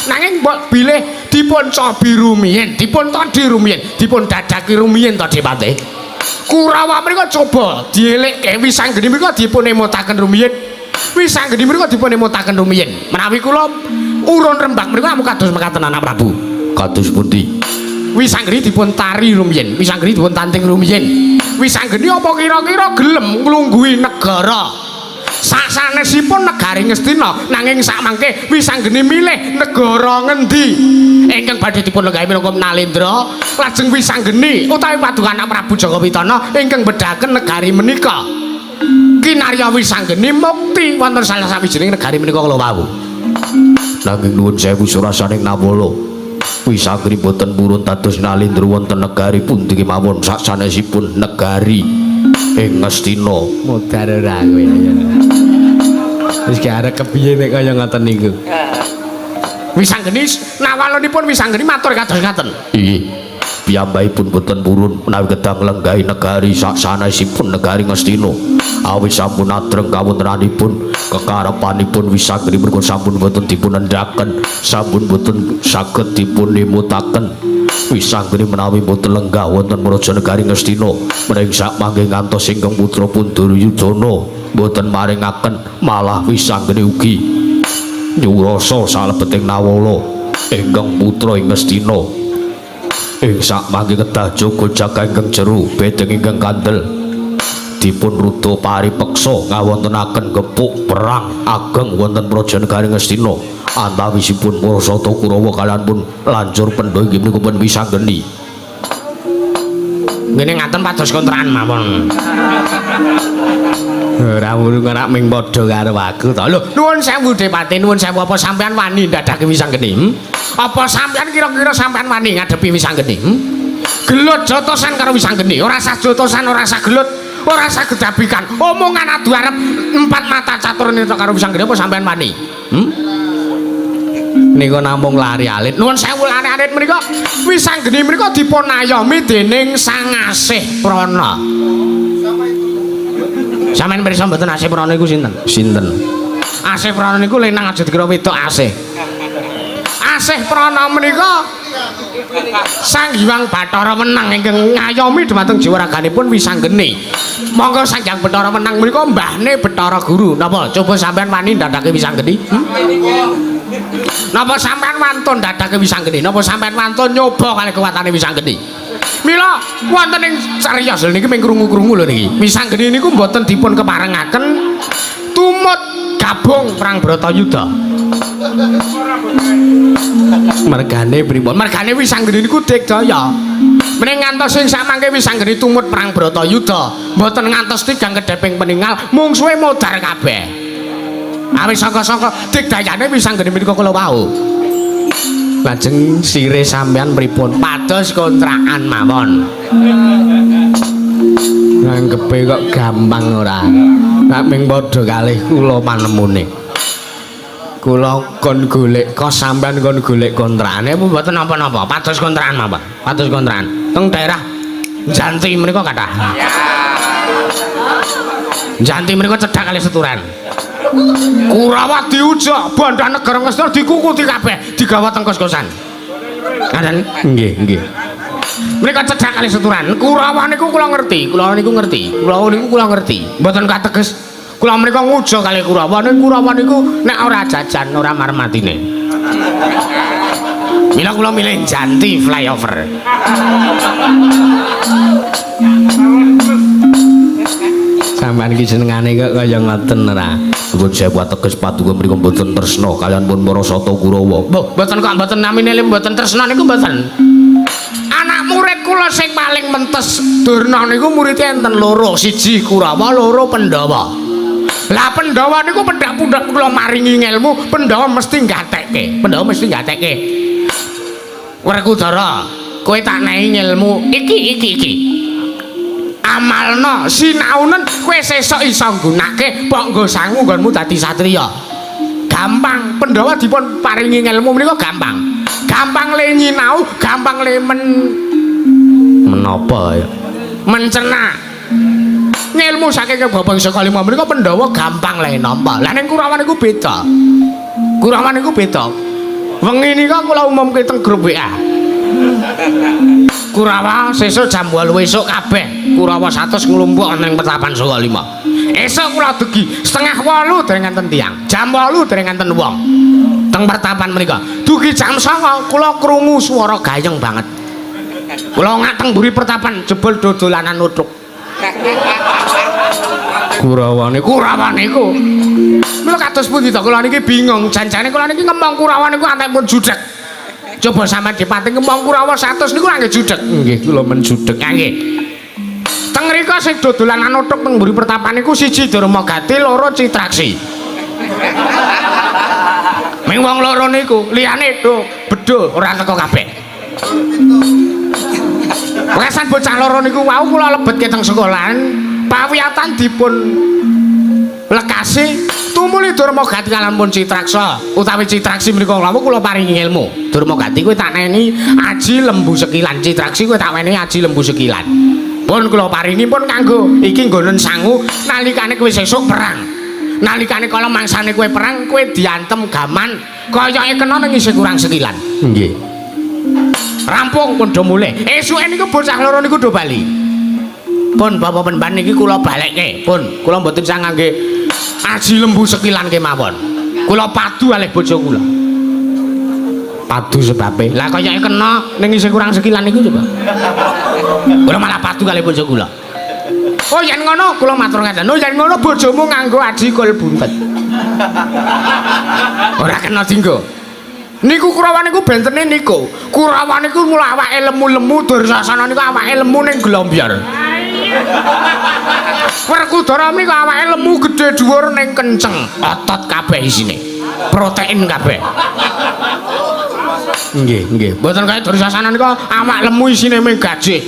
Nanging mbok bilih dipun cobi rumiyin, dipun todhi rumiyin, dipun dadaki rumiyin to Dipate. Kurawa menika coba dielekke wisanggeni menika dipun emutaken rumiyin. Wisanggeni menika dipun emutaken rumiyin. Menawi kula urun rembag menika namung kados mekaten anak Prabu. Kados pundi? Wisanggeni dipun tari rumiyin, wisanggeni dipun tanting rumiyin. Wisanggeni apa kira-kira gelem nglungguhi negara? Sasanesipun negari Ngastina, nanging sakmangke wisanggeni milih negara ngendi ingkang badhe dipun lenggahi minangka Nalendra? Lajeng wisanggeni utawi paduka anak Prabu Jaka Pitana ingkang bedhaken negari menika. Kinarya wisanggeni mukti wonten salah sawijining negari menika kala wau. Nanging nuwun sewu surasaning Nawala. Wisanggeni boten purun dados nalendra wonten negari pundi kemawon sasanesipun negari ing Ngastina. Modar ora kowe ya. Wis ki arep kepiye nek kaya ngoten niku. Wisanggeni nawalonipun wisanggeni matur kados ngaten. Inggih. Piyambakipun boten purun menawi kedah nglenggahi negari sasanesipun negari Ngastina. Awit sampun adreng kawontenanipun kekarepanipun wisanggeni merga sampun boten dipun endhaken, sampun boten saged dipun emutaken. Wisanggeni menawi boten lenggah wonten praja negari Ngastina, menawi sak mangke ngantos ingkang putra pun Duryudana boten maringaken, malah wisanggeni ugi nyurasa salebeting Nawala ingkang putra ing Ngastina. Ing sak mangke kedah jaga jaga ingkang jero bedeng ingkang kandel dipun rudha paripeksa ngawontenaken gepuk perang ageng wonten praja negari Ngastina. Antawisipun para sata Kurawa kaliyan pun lanjur pendha inggih menika pun Wisanggeni. Ngene ngaten pados kontrakan mawon. Ora murung ora ming padha karo aku to. Lho, nuwun sewu Depati, nuwun sewu apa sampean wani ndadake Wisanggeni? Hmm? Apa sampean kira-kira sampean wani ngadepi Wisanggeni? Hmm? Gelut jotosan karo Wisanggeni, ora sah jotosan, ora sah gelut, ora sah gedabikan. Omongan adu arep empat mata catur nita karo Wisanggeni apa sampean wani? Hmm? Nika namung lari alit. Nuwun sewu lari alit menika Wisanggeni menika dipun ayomi dening Sang Asih Prana. Sampeyan pirsa mboten Asih Prana iku sinten? Sinten? Asih Prana niku lenang aja dikira wedok asih. Asih Prana menika Sang Hyang Bathara Wenang ingkang ngayomi dhumateng jiwa raganipun Wisanggeni. Monggo Sang Hyang Bathara Wenang menika mbahne Bathara Guru. Napa coba sampeyan wani ndadake Wisanggeni? Hmm? Napa sampeyan wantun ndadake Wisanggeni? Napa sampeyan wantun nyoba kalih kekuwatane Wisanggeni? Mila wonten ing cariyos lho niki mung krungu-krungu lho niki. Wisanggeni niku mboten dipun keparengaken tumut gabung perang Bratayuda. Mergane pripun? Mergane Wisanggeni niku digdaya. Mening ngantos sing samangke Wisanggeni tumut perang Bratayuda, mboten ngantos tigang kedheping peningal, mungsuhe modar kabeh. Awit saka-saka digdayane Wisanggeni menika kula wau. Lajeng sire sampean pripun? Pados kontrakan mawon. Nganggepe kok gampang ora. Nek ming padha kalih kula panemune. Kula kon golek kos, sampean kon golek kontrakane. Apa mboten napa-napa, pados kontrakan mawon. Pados kontrakan. Teng daerah Janti menika kathah. Janti menika cedhak kalih Seturan. Kurawa diujak, bandha negara Ngastina dikukuti kabeh, digawa teng kos-kosan. Ngaten? Nggih, nggih. Menika cedhak kalih Seturan. Kurawa niku kula ngerti, kula niku ngerti. Kula niku kula ngerti. Mboten kateges kula menika nguja kalih Kurawa. Ning Kurawa niku nek ora jajan ora marmatine. Mila kula milih Janti flyover. Sampeyan iki senengane kok kaya ngoten ora. Nuwun sewu ateges paduka mriku mboten tresna kaliyan pun para sata Kurawa. Mbah, mboten kok mboten namine le mboten tresna niku mboten. Anak murid kula sing paling mentes Durna niku muridé enten loro, siji Kurawa, loro Pandhawa. Lah Pandhawa niku pendak-pundak kula maringi ngelmu, Pandhawa mesti nggatekke. Pandhawa mesti nggatekke. Werkudara, kowe tak nehi ngelmu iki iki iki. Amalna sinaunen kowe sesuk iso nggunake pok nggo sangu nggonmu dadi satriya. Gampang, Pandhawa dipun paringi ngelmu menika gampang. Gampang le nyinau, gampang le Menapa ya? Mencerna. Ngelmu saking Bangsa Kalima menika Pandhawa gampang le nampa. Lah ning Kurawa niku beda. Kurawa niku beda. Wengi nika kula umumke teng grup WA. Kurawa sesuk jam 8 esuk kabeh Kurawa 100 nglumpuk ning Petapan 95. Esuk kula dugi 7:30 dereng enten tiyang. Jam 8 dereng enten wong. Teng Pertapan menika. Dugi jam 9 kula krungu swara gayeng banget. Kula ngateng mburi Pertapan jebul dodolanan uthuk. Kurawane Kurawa niku. Mila kados pundi to kula niki bingung. Janjane kula niki ngemong Kurawa niku antek pun judeg. Coba sampean dipating ngemong Kurawa 100 niku nggih judeg. Nggih, kula men judeg. Nggih. Teng mriko sing dodolanan uthuk teng mburi Pertapan niku siji Darmagati, loro Citraksi. Ming wong loro niku, liyane do bedho ora teko kabeh. Wekasan bocah loro niku wau kula lebetke teng sekolahan, pawiyatan dipun lekasi tumuli Darmagati kalampun Citraksa utawi Citraksi menika lawuh kula paringi ilmu. Darmagati kowe tak neni aji lembu sekilan, Citraksi kowe tak weni aji lembu sekilan. Pun kula paringi pun kanggo iki nggonen sangu nalikane kowe sesuk perang. Nalikane kala mangsane kowe perang kowe diantem gaman kayake kena ning isih kurang sekilan. Nggih. Rampung pun do mulih. Esuke niku bocah loro niku do bali. Pun bapak penban niki kula balekke. Pun kula mboten sang ngangge aji lembu sekilan kemawon. Kula padu alih bojo kula. Padu sebabe. Lah kayake kena ning isih kurang sekilan niku coba. Kula malah padu kalih bojo kula. Oh yen ngono kula matur ngaten. Oh yen ngono bojomu nganggo aji kul buntet. Ora kena dinggo. Niku Kurawa niku bentene niku. Kurawa niku mula awake lemu-lemu, Dursasana niku awake lemu ning glombyar. Werkudara niku awake lemu gedhe dhuwur ning kenceng, otot kabeh isine. Protein kabeh. Nggih, nggih. Mboten kaya Dursasana niku awak lemu isine mung gajih.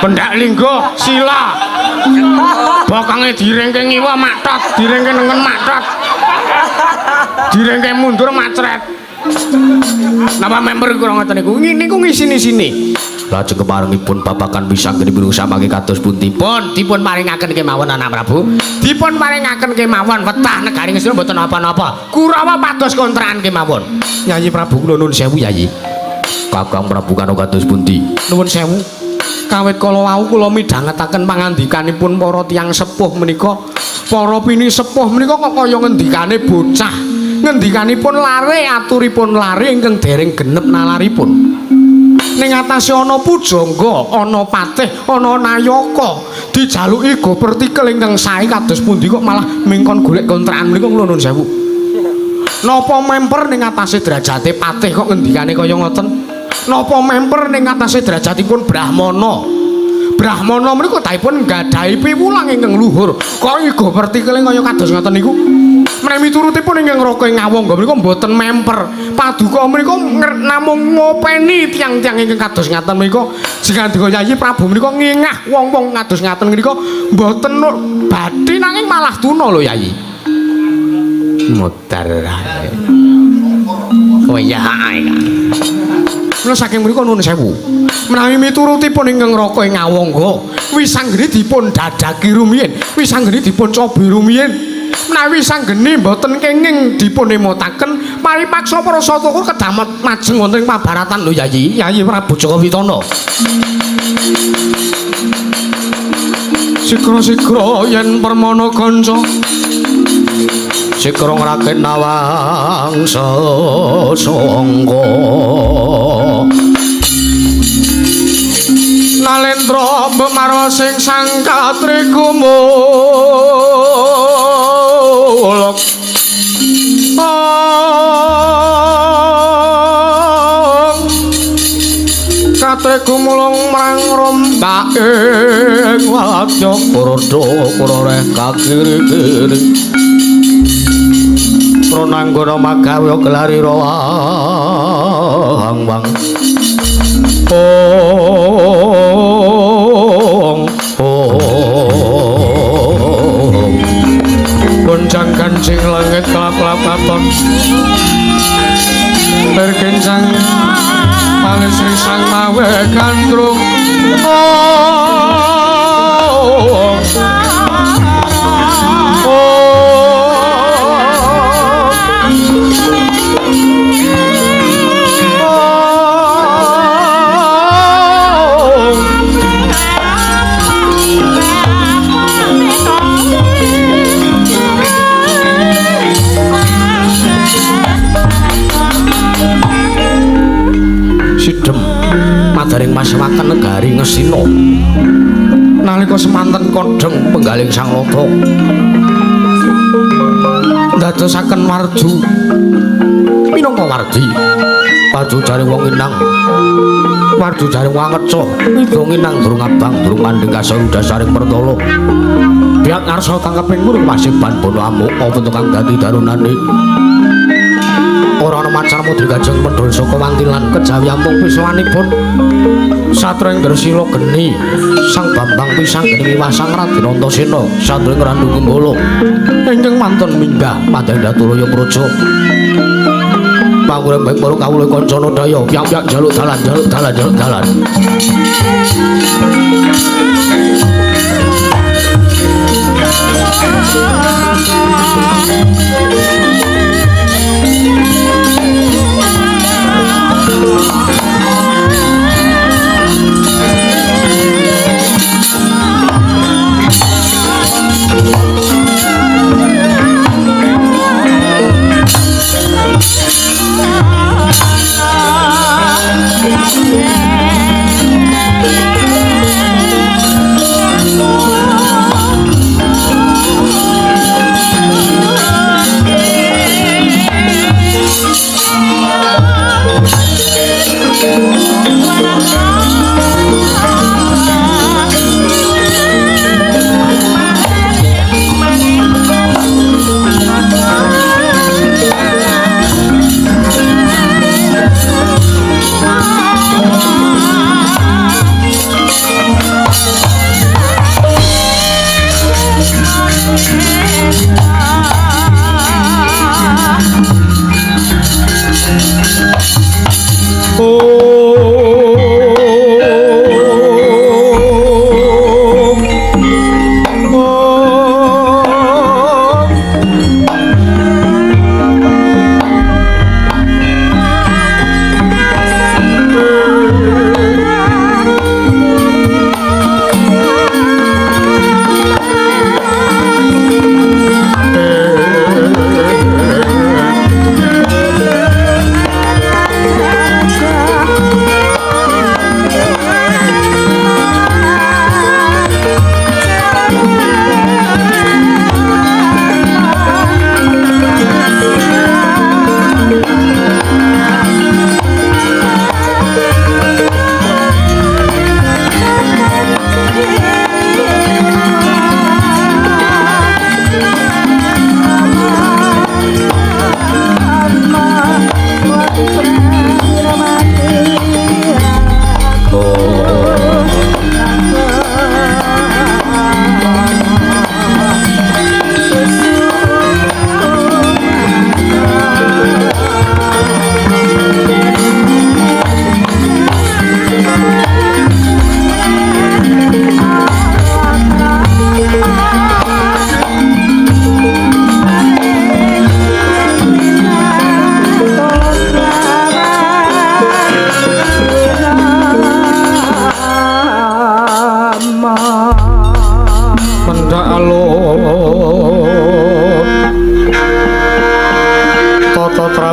Pendak lingguh sila. Bokonge direngke ngiwa maktot, direngke nengen maktot. Direngke mundur macret. Napa member kula ngoten niku? Niku ngisini-sini. Lajeng keparengipun babagan Wisanggeni mirung samangke kados pundi? Pun dipun paringaken kemawon anak Prabu. Dipun paringaken kemawon wetah negari Ngastina mboten napa-napa. Kurawa pados kontrakan kemawon. Yayi Prabu kula nuwun sewu Yayi. Kakang Prabu kano kados pundi? Nuwun sewu. Kawit kala wau kula midhangetaken pangandikanipun para tiyang sepuh menika, para pini sepuh menika kok kaya ngendikane bocah. Ngendikanipun lare, aturipun lare ingkang dereng genep nalaripun. Ning atase ana pujangga, ana patih, ana nayaka, dijaluki go pertikel ingkang sae kados pundi kok malah mingkon golek kontrakan menika kula nuwun sewu. Napa memper ning atase derajate patih kok ngendikane kaya ngoten? Napa memper ning atase derajatipun Brahmana? Brahmana menika dahipun nggadahi piwulang ingkang luhur. Kok igo pertikele kaya kados ngoten niku? Menawi miturutipun ingkang Raka ing Ngawangga menika mboten memper. Paduka menika namung ngopeni tiyang-tiyang ingkang kados ngaten menika. Singandika Yayi Prabu menika ngingah wong-wong kados ngaten menika mboten bathi nanging malah tuna lho Yayi. Mutar ae. Oh iya ae. Mula saking mriku nuwun sewu. Menawi miturutipun ingkang Raka ing Ngawangga, Wisanggeni dipun dadaki rumiyin, Wisanggeni dipun cobi rumiyin. Menawi Wisanggeni mboten kenging dipun emotaken, paripaksa para satukur kedah majeng wonten ing pabaratan lho Yayi, Yayi Prabu Jaka Witana. Sigra-sigra yen permana kanca sikra ngrakit nawang sesangka nalendra mbok marwa sing sang katrikumuluk. Katrikumulung marang rombak ing wadya kurodo kuroreh kakiri-kiri prananggana magawe gelari rawang wang ong ong goncang kancing langit kelap-kelap katon berkencang paling sri sang mawe gandrung ong ong sidhem madaring masewaken negari Ngastina nalika semanten kodheng penggaling Sang Lata ndadosaken warju minangka wardi warju jare wong inang warju jare wong angeca ida nginang durung abang durung mandeng kasar dasaring pertala biak ngarsa tangkeping murung pasiban bono amuk apa tukang dadi darunane ora ana macan mudri kajeng medhun saka wantilan kejawi ampung pisowanipun satring Dresila geni Sang Bambang Wisanggeni miwah Sang Raden Antasena satring Randu Kumbala ingkang wonten minggah padhang Datulaya Praja pangureng baik para kawula kancana daya piyak-piyak njaluk dalan njaluk dalan njaluk dalan.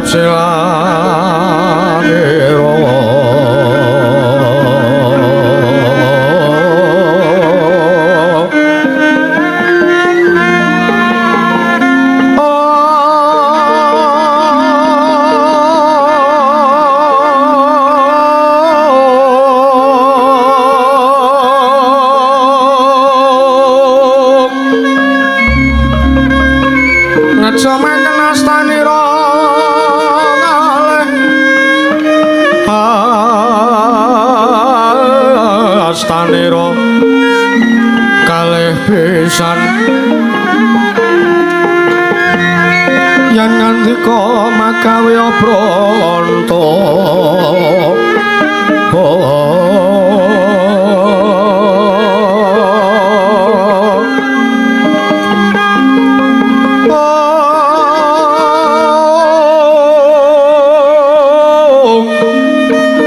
Selanira. Astanira kalih pisan yen ngandika magawe pranta.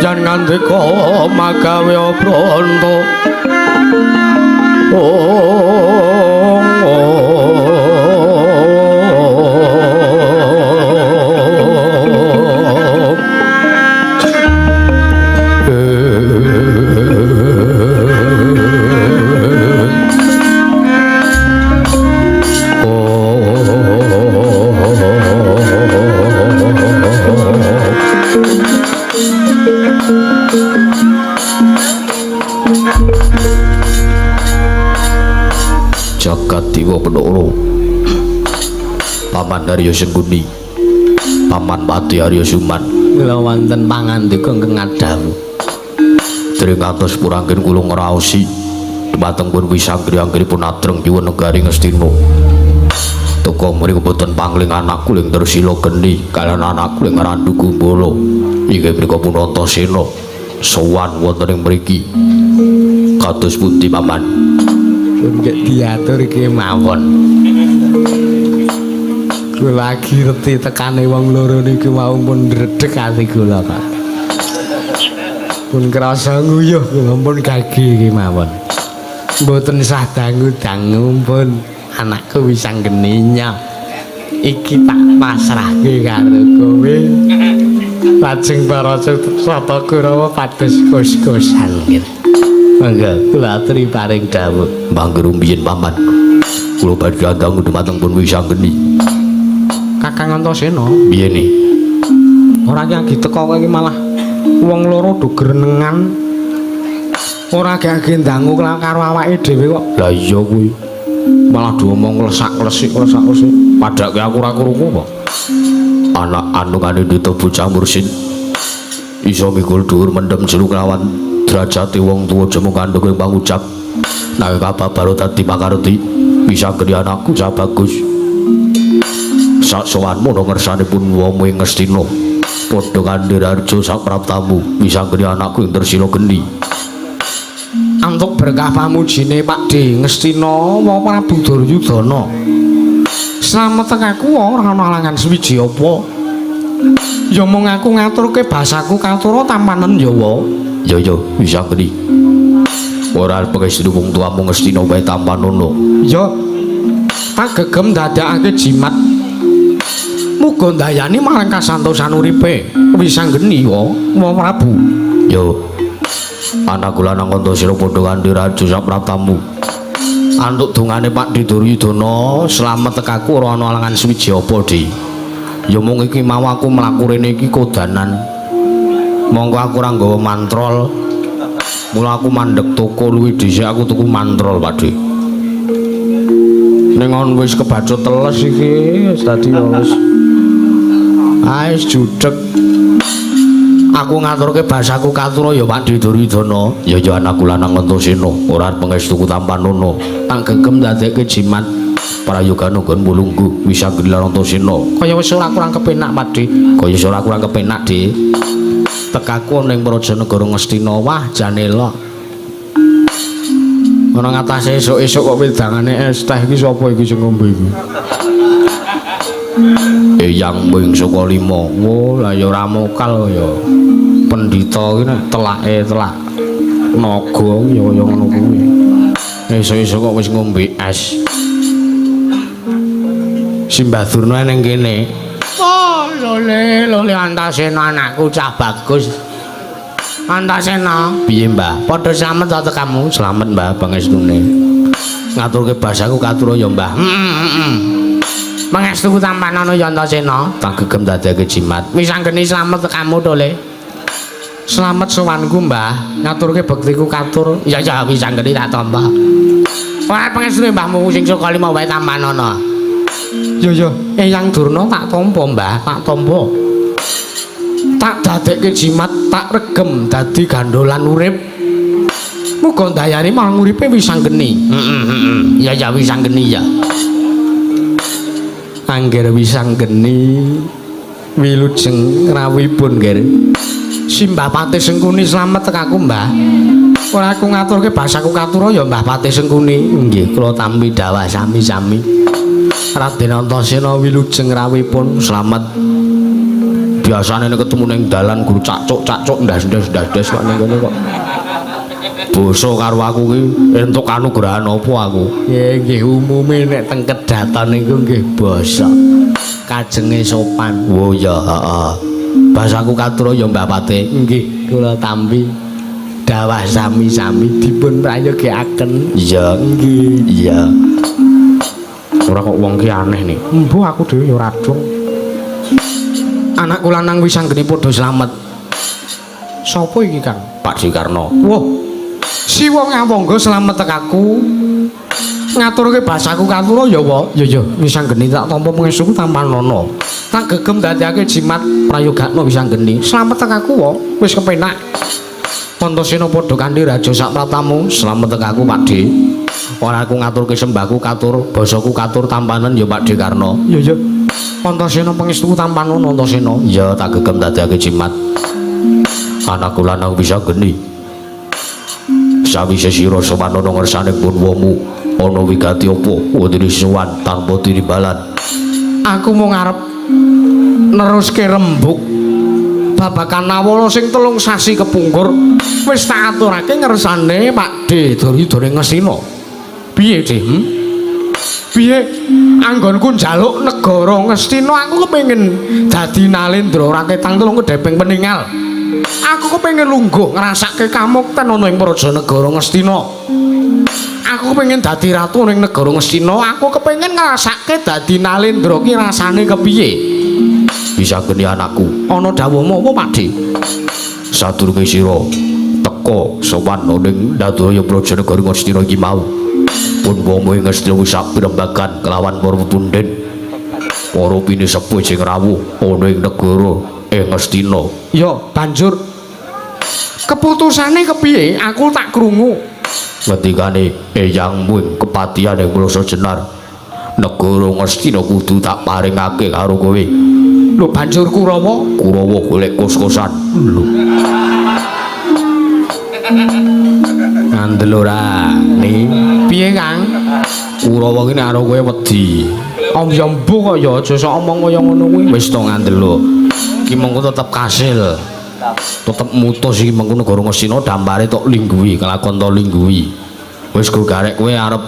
Yen ngandika magawe pranta. Jagat Dewa Bathara Paman Arya Sengkuni, Paman Pati Arya Suman, kula wonten pangandika ingkang ngadhawuh. Dring atos purangken kula ngraosi dumateng pun wisanggri anggenipun adreng nyuwun negari Ngastina. Teka mriku boten pangling anakku ing Tresila Geni kaliyan anakku ing Randu Gumbala. Inggih mriku pun Antasena sowan wonten ing mriki. Kados pundi Paman? Nggih diatur kemawon. Kula lagi reti tekane wong loro niku mau pun ndredeg ati kula, Pak. Pun krasa nguyuh kula pun gage kemawon. Mboten sah dangu-dangu pun anakku wis anggeninya. Iki tak pasrahke karo kowe. Lajeng para sata Kurawa pados kos-kosan gitu. Mangga kula aturi paring dawuh. Mangga rumiyin Paman. Kula badhe dangu dumateng pun wisanggeni. Kakang Antasena, piye ni? Ora ki agi teka kowe iki malah wong loro do grenengan. Ora ki agi ndangu karo awake dhewe kok. Lah iya kuwi. Malah diomong klesak-klesik klesak-klesik. Padake aku ora krungu apa. Anak anungane ndita bocah mursid. Iso mikul dhuwur mendem jero kelawan derajate wong tuwa jemu kandhung ing pangucap. Nanging kababaro dadi pakarti bisa geni anakku cah bagus. Sak sowanmu ana ngersanipun wong ing Ngastina. Padha kandhiraharja sak praptamu bisa geni anakku ing Tresila Geni. Antuk berkah pamujine Pakdhe Ngastina wa Prabu Duryudana. Slamet aku ora ana alangan suwiji apa. Ya mung aku ngaturke basaku katura tampanen ya wa. Ya ya bisa geni. Ora pangestu wong tuamu Ngastina wae tampanono. Ya tak gegem dadakake jimat. Muga ndayani marang kasantosan uripe. Wis anggeni wa wa Prabu. Ya anakku lanang Antasena padha kanthi raja sapraptamu. Antuk dongane Pakdhe Duryudana, slamet tekaku ora ana alangan suwiji apa, Di. Ya mung iki mau aku mlaku rene iki kodanan. Monggo aku ora nggawa mantrol. Mula aku mandheg toko luwih dhisik aku tuku mantrol, Pakdhe. Ning on wis kebacut teles iki, wis dadi wis. Aes judeg. Aku ngaturke basaku katura ya Pakdhe Duryudana. Ya ya anakku lanang Antasena, ora pangestuku tampanono. Tak gegem dadekke jimat prayoga nggon mulungguh wis anggeni Antasena. Kaya wis ora kurang kepenak, Pakdhe. Kaya wis ora kurang kepenak, Dik. Tekaku ning praja negara Ngastina, wah jane elok. Ana ngatasé esuk-esuk kok wedangane es teh iki sapa iki sing ngombe iki? Eyang wing saka lima. Wo, lah ya ora mokal ya. Pendhita iki nek telake telak naga ya kaya ngono kuwi. Esuk-esuk kok wis ngombe es. Simbah Durna ning kene. Oh, lole lole Antasena anakku cah bagus. Antasena, Piye, Mbah? Padha slamet ta tekamu? Slamet, Mbah, pangestune. Ngaturke basaku katura ya, Mbah. Heeh. Pangestuku tampanana ya Antasena. Tak gegem dadekake jimat. Wis anggene slamet tekamu to, Le. Slamet sowanku, Mbah. Ngaturke bektiku katur. Ya ya wis anggene tak tampa. Ora pangestune mbahmu sing saka lima wae tampanana. Yo yo, Eyang Durna tak tampa, Mbah, tak tampa. Tak dadekke jimat, tak regem dadi gandolan urip. Muga ndayane marang uripe wis anggene. Heeh, heeh. Ya ya wis anggene ya. Angger wis anggene wilujeng rawuhipun, Ger. Simbah Patih Sengkuni slamet tekaku, Mbah. Ora aku ngaturke basaku katura ya Mbah Patih Sengkuni. Nggih, kula tampi dawah sami-sami. Raden Antasena wilujeng rawuhipun. Slamet. Biasane nek ketemu ning dalan guru cacuk-cacuk ndas-ndas ndas-ndas kok ning kene kok. Basa karo aku ki entuk kanugrahan apa aku? Nggih, nggih umume nek teng kedaton niku nggih basa. Kajenge sopan. Oh ya, heeh. Basaku katura ya Mbah Patih. Nggih, kula tampi dawah sami-sami dipun prayogiaken. Iya, Nggih. iya. Ora kok wong ki aneh nih. Embuh aku dhewe ya ora dong. Anakku lanang wis anggene padha slamet. Sopo iki, Kang? Pak Dikarno. Wah. Siwa ngawangga slamet tekaku. Ngaturke basaku katura ya, Wak. Ya ya, wis anggene tak tampa pangestuku tampanana. Tak gegem dadekake jimat prayogakna wis anggene. Slamet tekaku, Wak. Wis kepenak. Antasena padha kanthi raja sak pratamu. Slamet tekaku, Pak D. Ora aku ngaturke sembahku katur, basaku katur tampanen ya Pak Dikarno. Ya ya. Antasena pangestuku tampanana Antasena. Iya, tak gegem dadekake jimat. Anakku lanang bisa geni. Sawise sira sowan ana ngersane punwamu, ana wigati apa wondene sowan tanpa tinimbalan. Aku mung arep neruske rembug babagan Nawala sing 3 sasi kepungkur wis tak aturake ngersane Pak D Duryudana Ngastina. Piye, D? Piye anggonku njaluk negara Ngastina aku kepengin dadi nalendra raketang telung kedheping peningal. Aku kepengin lungguh ngrasake kamukten ana ing praja negara Ngastina. Aku kepengin dadi ratu ning negara Ngastina, aku kepengin ngrasake dadi nalendra ki rasane kepiye? Bisa geni anakku. Ana dawuhmu apa, Pak D? Sadurunge sira teka sowan ning ndadaya praja negara Ngastina iki mau. Punwamu ing Ngastina wis pirembagan kelawan para punden. Para pinisepuh sing rawuh ana ing negara ing Ngastina. Ya, banjur keputusane kepiye? Aku tak krungu. Ngendikane eyangmu ing kepatihan ing Plasa Jenar, negara Ngastina kudu tak paringake karo kowe. Lho banjur Kurawa? Kurawa golek kos-kosan. Lho. Ngandel ora ni? Piye, Kang? Kurawa ki nek karo kowe wedi. Om ya mbuh kok ya aja sok omong kaya ngono kuwi. Wis to ngandel lho. Ki mengko tetep kasil. Tetep mutus iki mengko negara Ngastina dampare tok lingguhi, kelakon to lingguhi. Wis go garek kowe arep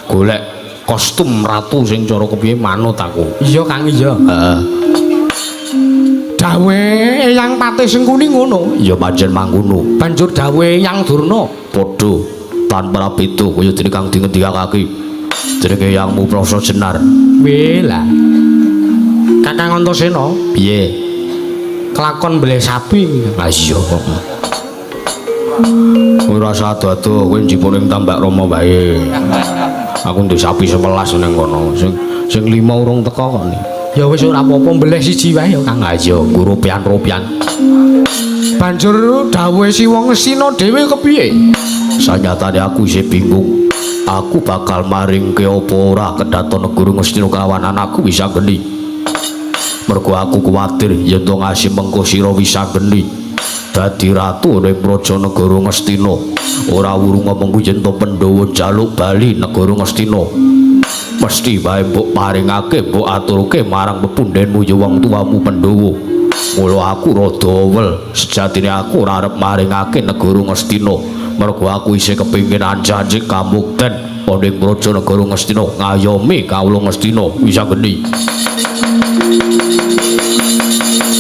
golek kostum ratu sing cara kepiye manut aku. Iya, Kang, iya. Heeh. Dawuhe Eyang Patih Sengkuni ngono. Ya pancen mangkono. Banjur dawuhe Eyang Durna padha tanpa beda kaya dene kang dingendikake. Jenenge Eyangmu Prasa Jenar. Weh lah. Kakang Antasena, piye? Kelakon mbeleh sapi. Lah iya kok. Ora usah ado-ado kowe njipuk ning Tambak Rama wae. Aku ndek sapi 11 ning kono. Sing sing 5 urung teka kok ni. Ya wis ora apa-apa mbeleh siji wae ya Kang. Ha iya, nggo rupian-rupian. Banjur dawuhe Siwa Ngastina dhewe kepiye? Sanyatane aku isih bingung. Aku bakal maringke apa ora kedaton negara Ngastina kelawan anakku Wisanggeni. Mergo aku kuwatir yen to ngasih mengko sira Wisanggeni dadi ratu ning praja negara Ngastina. Ora wurung ngomongku yen to Pandhawa njaluk bali negara Ngastina. Mesti wae mbok paringake, mbok aturke marang pepundhenmu ya wong tuamu Pandhawa. Mula aku rada owel, sejatine aku ora arep maringake negara Ngastina. Mergo aku isih kepengin anjing kamukten ana ing praja negara Ngastina ngayomi kawula Ngastina Wisanggeni.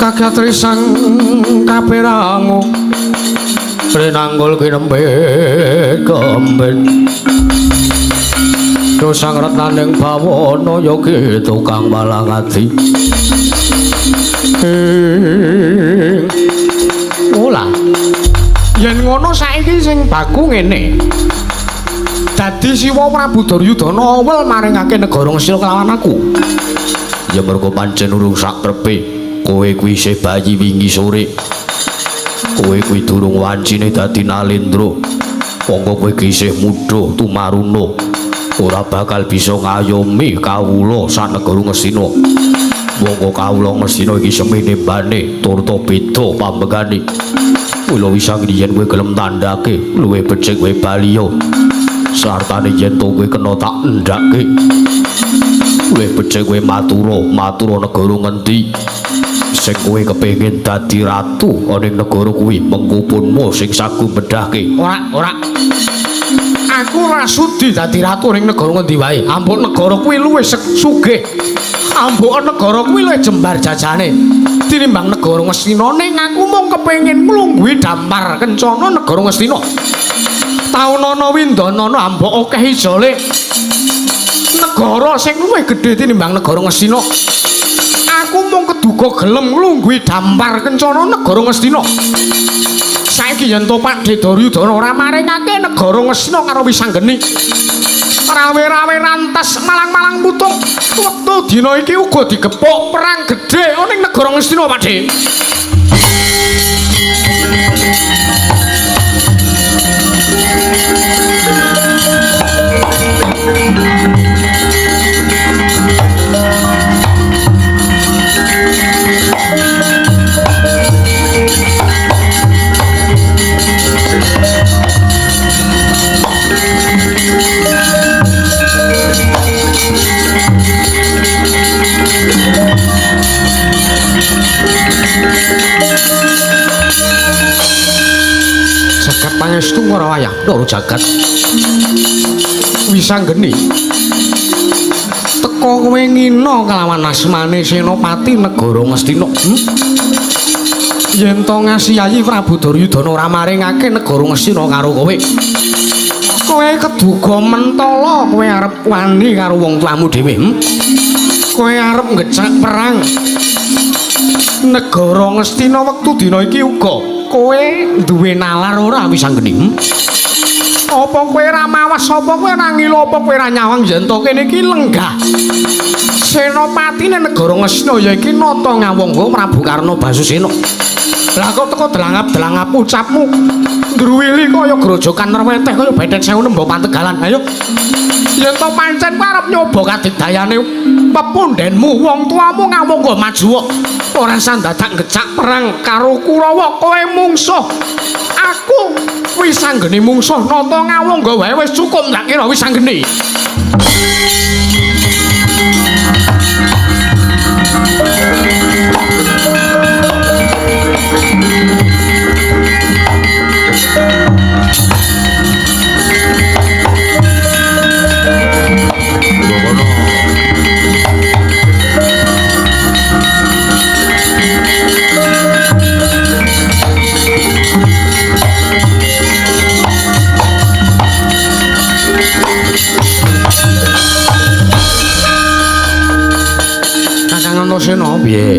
Kagatri sang kaperangu rinanggul kinembe kemben dosang retnaning bawana yogi tukang malang ati. Ola yen ngono saiki sing baku ngene. Dadi Siwa Prabu Duryudana awel maringake negara Ngastina kelawan aku. Ya mergo pancen urung sakrepe. Kowe kuwi isih bayi wingi sore. Kowe kuwi durung wancine dadi nalendra. Monggo kowe iki isih mudha tumaruna. Ora bakal bisa ngayomi kawula sanegara Ngastina. Monggo kawula Ngastina iki semene mbane turta beda pambegane. Mula wisang yen kowe gelem tandhake luwih becik kowe baliya. Sartane yen to kowe kena tak endhake. Luwih becik kowe matura, matura negara ngendi sing kowe kepengin dadi ratu ana ing negara kuwi, mengko punmu sing sagu medhahke. Ora, ora. Aku ora sudi dadi ratu ning negara ngendi wae. Ambok negara kuwi luwih sugih. Ambok negara kuwi luwih jembar jajane tinimbang negara Ngastina. Ning aku mung kepengin mlungguhi dampar kencana negara Ngastina. Taunana windanana ambok akeh ijole negara sing luwih gedhe tinimbang negara Ngastina. Aku mung keduga gelem nglungguhi dampar kencana negara Ngastina. Saiki yen to Pakdhe Duryudana ora maringake negara Ngastina karo Wisanggeni, rawe-rawe rantas malang-malang putung. Wektu dina iki uga digepuk perang gedhe ana ning negara Ngastina, Pakdhe. Jagat pangestu ora wayah ndoro jagat. Wisanggeni teka kowe ngina kelawan asmane Senopati negara Ngastina. Yen to ngasiyayi Prabu Duryudana ora maringake negara Ngastina karo kowe, kowe keduga mentala kowe arep wani karo wong tuamu dhewe. Kowe arep ngecak perang negara Ngastina wektu dina iki uga kowe duwe nalar ora Wisanggeni? Apa kowe ora mawas, apa kowe ora ngilo, apa kowe ora nyawang yen to kene iki lenggah senopatine negara Ngastina ya iki Nata Ngawangga Prabu Karna Basusena. Lah kok teko delangap-delangap ucapmu ndruwili kaya grojokan reweteh kaya bethet sewu nembo pantegalan. Ayo yen to pancen kowe arep nyoba kadigdayane pepundhenmu wong tuamu Ngawangga maju kok ora sandadak ngecak perang karo Kurawa. Kowe mungsuh aku Wisanggeni, mungsuh Nata Ngawangga wae wis cukup tak kira Wisanggeni. Kakang Antasena piye?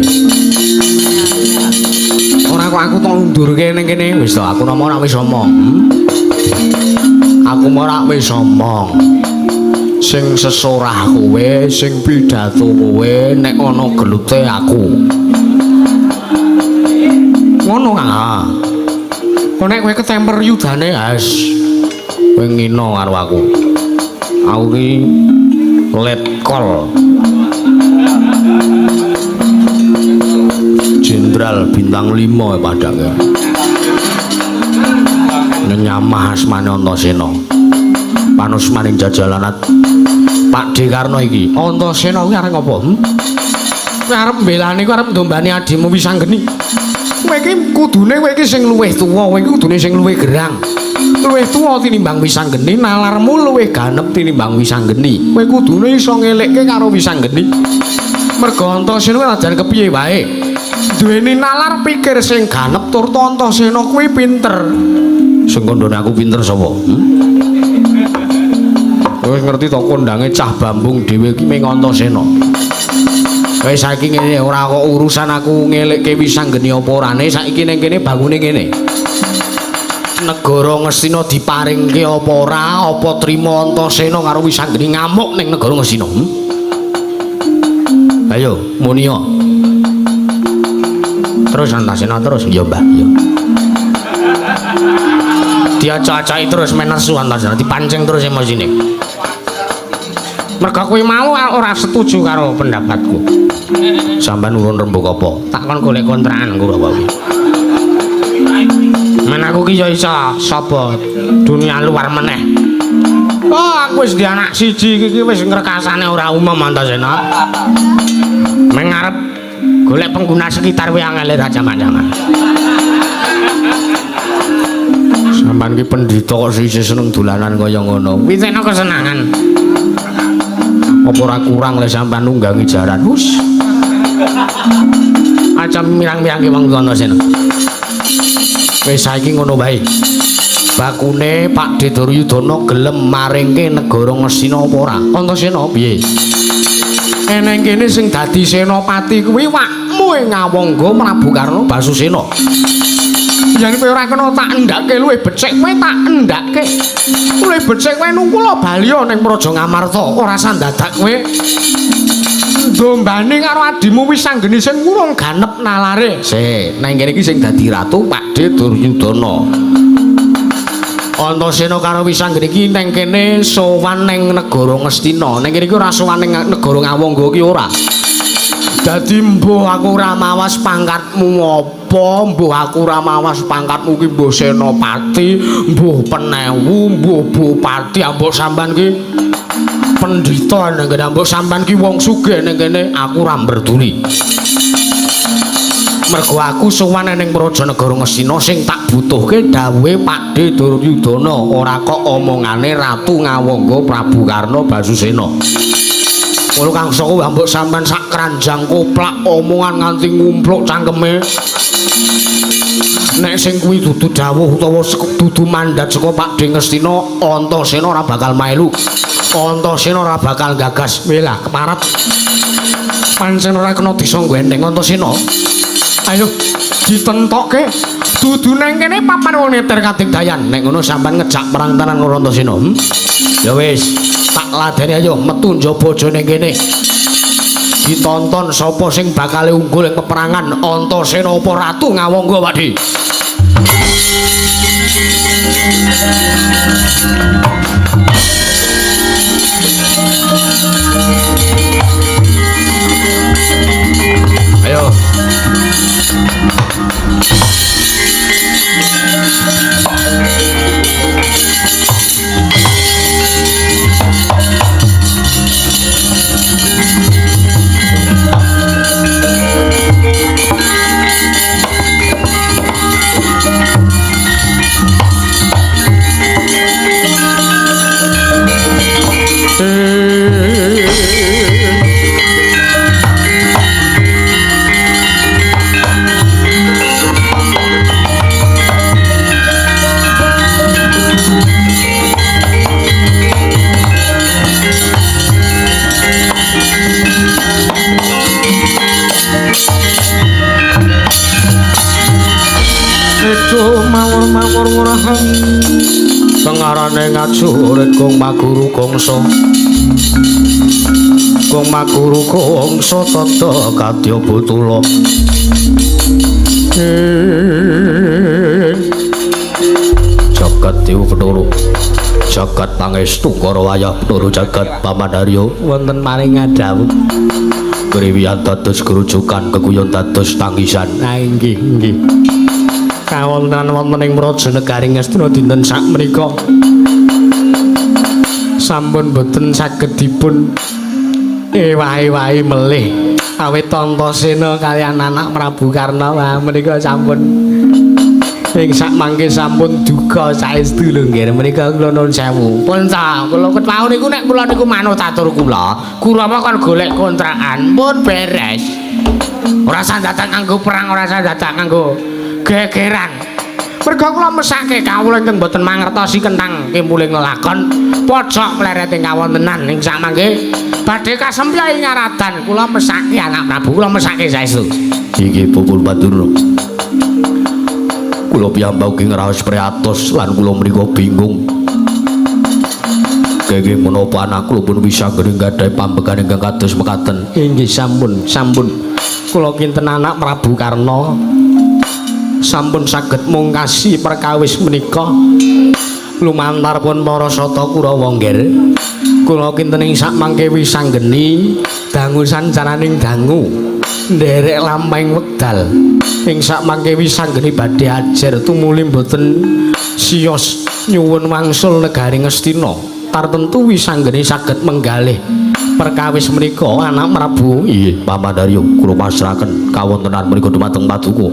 Ora kok aku tak undurke ning kene. Wis to, aku nama ora wis omong. Aku ora wis omong. Sing sesorah kowe, sing pidato kowe, nek ana gelute aku. Ngono Kang. Kok nek kowe ketemper yudane, has. Kowe ngina karo aku. Aku ki letkol Jenderal bintang 5 padake. Nyamah asmane Antasena. Panusmaning jajalanat Pakdhe Karna iki. Antasena kuwi arep ngopo? Kowe arep mbelani, kowe arep ndombani adimu Wisanggeni. Kowe iki kudune kowe iki sing luwih tuwa, kowe iki kudune sing luwih gerang. Luwih tuwa tinimbang Wisanggeni, nalarmu luwih ganep tinimbang Wisanggeni. Kowe kudune iso ngelekke karo Wisanggeni. Mergo Antasena kuwi ajar kepiye wae. Duweni nalar pikir sing ganep tur Antasena kuwi pinter. Sing kandhane aku pinter sapa? Wis ngerti to kondange cah Bambung dhewe iki ming Antasena. Wis saiki ngene ora kok urusan aku ngelekke Wisanggeni apa orane, saiki ning kene bangune ngene. Negara Ngastina diparingke apa ora, apa trima Antasena karo Wisanggeni ngamuk ning negara Ngastina? Ayo munio. Terus Antasena terus. Ya Mbah, ya. Diacak-acaki terus menesu Antasena, dipancing terus emosine. Merga kuwi mau ora setuju karo pendapatku. Sampeyan urun rembug apa? Tak kon golek kontrakan ku apa kuwi. Men aku ki ya iso sapa dunia luar meneh. Oh, aku wis duwe anak siji iki wis ngrekasane ora umum Antasena. Meng arep golek pengguna sekitar kuwi angel ra jaman-jaman. Sampeyan ki pendhita kok isih seneng dolanan kaya ngono. Witekno kesenangan. Apa ora kurang le sampeyan nunggangi jaran? Hus. Aja mirang-mirangke wong tuwa Antasena. Wis saiki ngono wae. Bakune Pak De Duryudana gelem maringke negara Ngastina apa ora? Antasena piye? Eneng kene sing dadi senopati kuwi wakmu ing Ngawangga Prabu Karna Basusena. Yen kowe ora kena tak endhake luwih becik kowe tak endhake. Luwih becik kowe nungkula baliya ning Praja Ngamarta, ora sandadak kowe dombane karo adimu Wisanggeni sing urung ganep nalare. Sik, nang kene iki sing dadi ratu Pak De Duryudana. Antasena karo Wisanggeni iki nang kene sowan ning negara Ngastina. Nang kene iki ora sowan ning negara Ngawangga iki ora. Dadi mbuh aku ora mawas pangkatmu apa, mbuh aku ora mawas pangkatmu ki mbuh senopati, mbuh penewu, mbuh bupati, ambok sampean ki pendhita ning kene, ambok sampean ki wong sugih ning kene, aku ora mberduli. Mergo aku sowan ning Praja Negara Ngastina sing tak butuhke dawuhe Pak De Duryudana, ora kok omongane Ratu Ngawangga Prabu Karna Basusena. Kula Kang Saka ambok sampean sak keranjang koplak omongan nganti ngumpluk cangkeme. Nek sing kuwi dudu dawuh utawa dudu mandat saka Pak De Ngastina, Antasena ora bakal melu. Antasena ora bakal gagas. Welah keparat. Pancen ora kena disanggo enteng Antasena. Ayo ditentokke. Dudu nang kene papan wong neter kadigdayan. Nek ngono sampean ngejak perang tenan karo Antasena. Ya wis, tak ladeni ayo metu njaba aja ning kene. Ditonton sapa sing bakal unggul ing peperangan, Antasena apa Ratu Ngawangga, Pak De? Ayo. Mawur-mawur murahan tengarane ngajurit Gong Maguru Gongso. Gong Maguru Gongso tata kadya butula. Jagat Dewa Bathara, jagat pangestu Kara wayah Bathara jagat Pamandarya wonten maring ngadhawuh. Kriwiyan dados gerujukan keguyon dados tangisan. Ah inggih inggih. Kawontenan wonten ing Praja Negari Ngastina dinten sakmenika sampun boten saged dipun ewahi-wahi melih awit Antasena kaliyan anak Prabu Karna menika sampun ing sakmangke sampun duka saestu lho nggih menika kula nuwun sewu. Pun ta kula ket wau niku nek kula niku manut atur kula, Kurawa kon golek kontrakan pun beres. Ora usah dadak nganggo perang, ora usah dadak nganggo gegeran. Merga kula mesake kawula ingkang boten mangertosi kentang kimuling lelakon pojok mlerete kawontenan ing samangke badhe kasempya ing nyaradan kula mesake anak Prabu, kula mesake saestu. Inggih Bapak Madura. Kula piyambak ugi ngraos priatos lan kula mriku bingung. Kenging menapa anak kula pun wisanggeni gadhahi pambegan ingkang kados mekaten. Inggih sampun, sampun. Kula kinten anak Prabu Karna sampun saged mungkasi perkawis menika lumantar pun para sata Kurawa nggih. Kula kinten ing sakmangke wisanggeni dangu sancaraning dangu nderek lampahing wekdal ing sakmangke wisanggeni badhe ajer tumuli mboten siyos nyuwun wangsul negari Ngastina tartentu wisanggeni saged menggalih perkawis menika anak Prabu. Inggih Paman Daryo, kula pasrahaken kawontenan menika dumateng paduka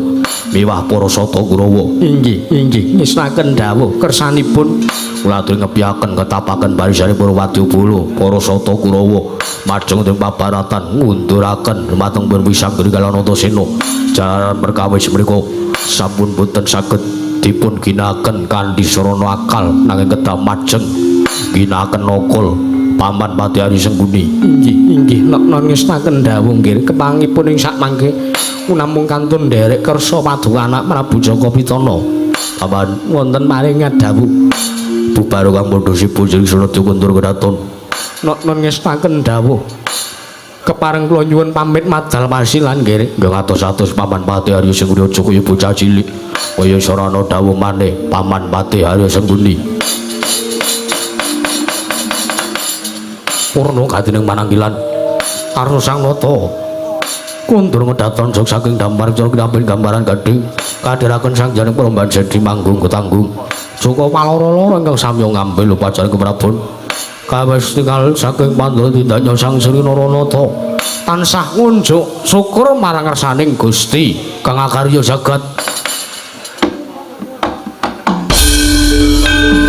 miwah para sata Kurawa. Inggih, inggih ngestoaken dawuh kersanipun. Kula aturi ngepiyaken ketapaken barisane para wadyabala para sata Kurawa majeng ing pabaratan ngunduraken dumateng pun wisanggeni kaliyan Antasena. Jalaran perkawis menika sampun boten saged dipun ginakaken kanthi sarana akal nanging kedah majeng ginakaken akal Paman Patih Arya Sengkuni. Inggih, inggih nok ngestaken dawuh nggih kepangipun ing sakmangke namung kantun nderek kersa paduka anak Prabu Jaka Pitana. Paman wonten paring dawuh bubar kang padha sibu jeng Sunata kundur kedaton. Nok ngestaken dawuh kepareng kula nyuwun pamit madal pasilan nggih. Nggih atos-atos Paman Patih Arya Sengkuni aja kaya bocah cilik. Kaya sarana dawuh maneh Paman Patih Arya Sengkuni. Purna gatining mananggilan Arsa Sang Nata kundur ngedaton jog saking dampar cara kinampil gambaran gading kadheraken sang janing peromban sedi manggung ketanggung Joko paloro-loro ingkang samya ngambil upacara keprabon kawes tinggal saking pandhawa tindaknya Sang Sri Naranata tansah ngunjuk syukur marang ngersaning Gusti kang akarya jagat. Thank you.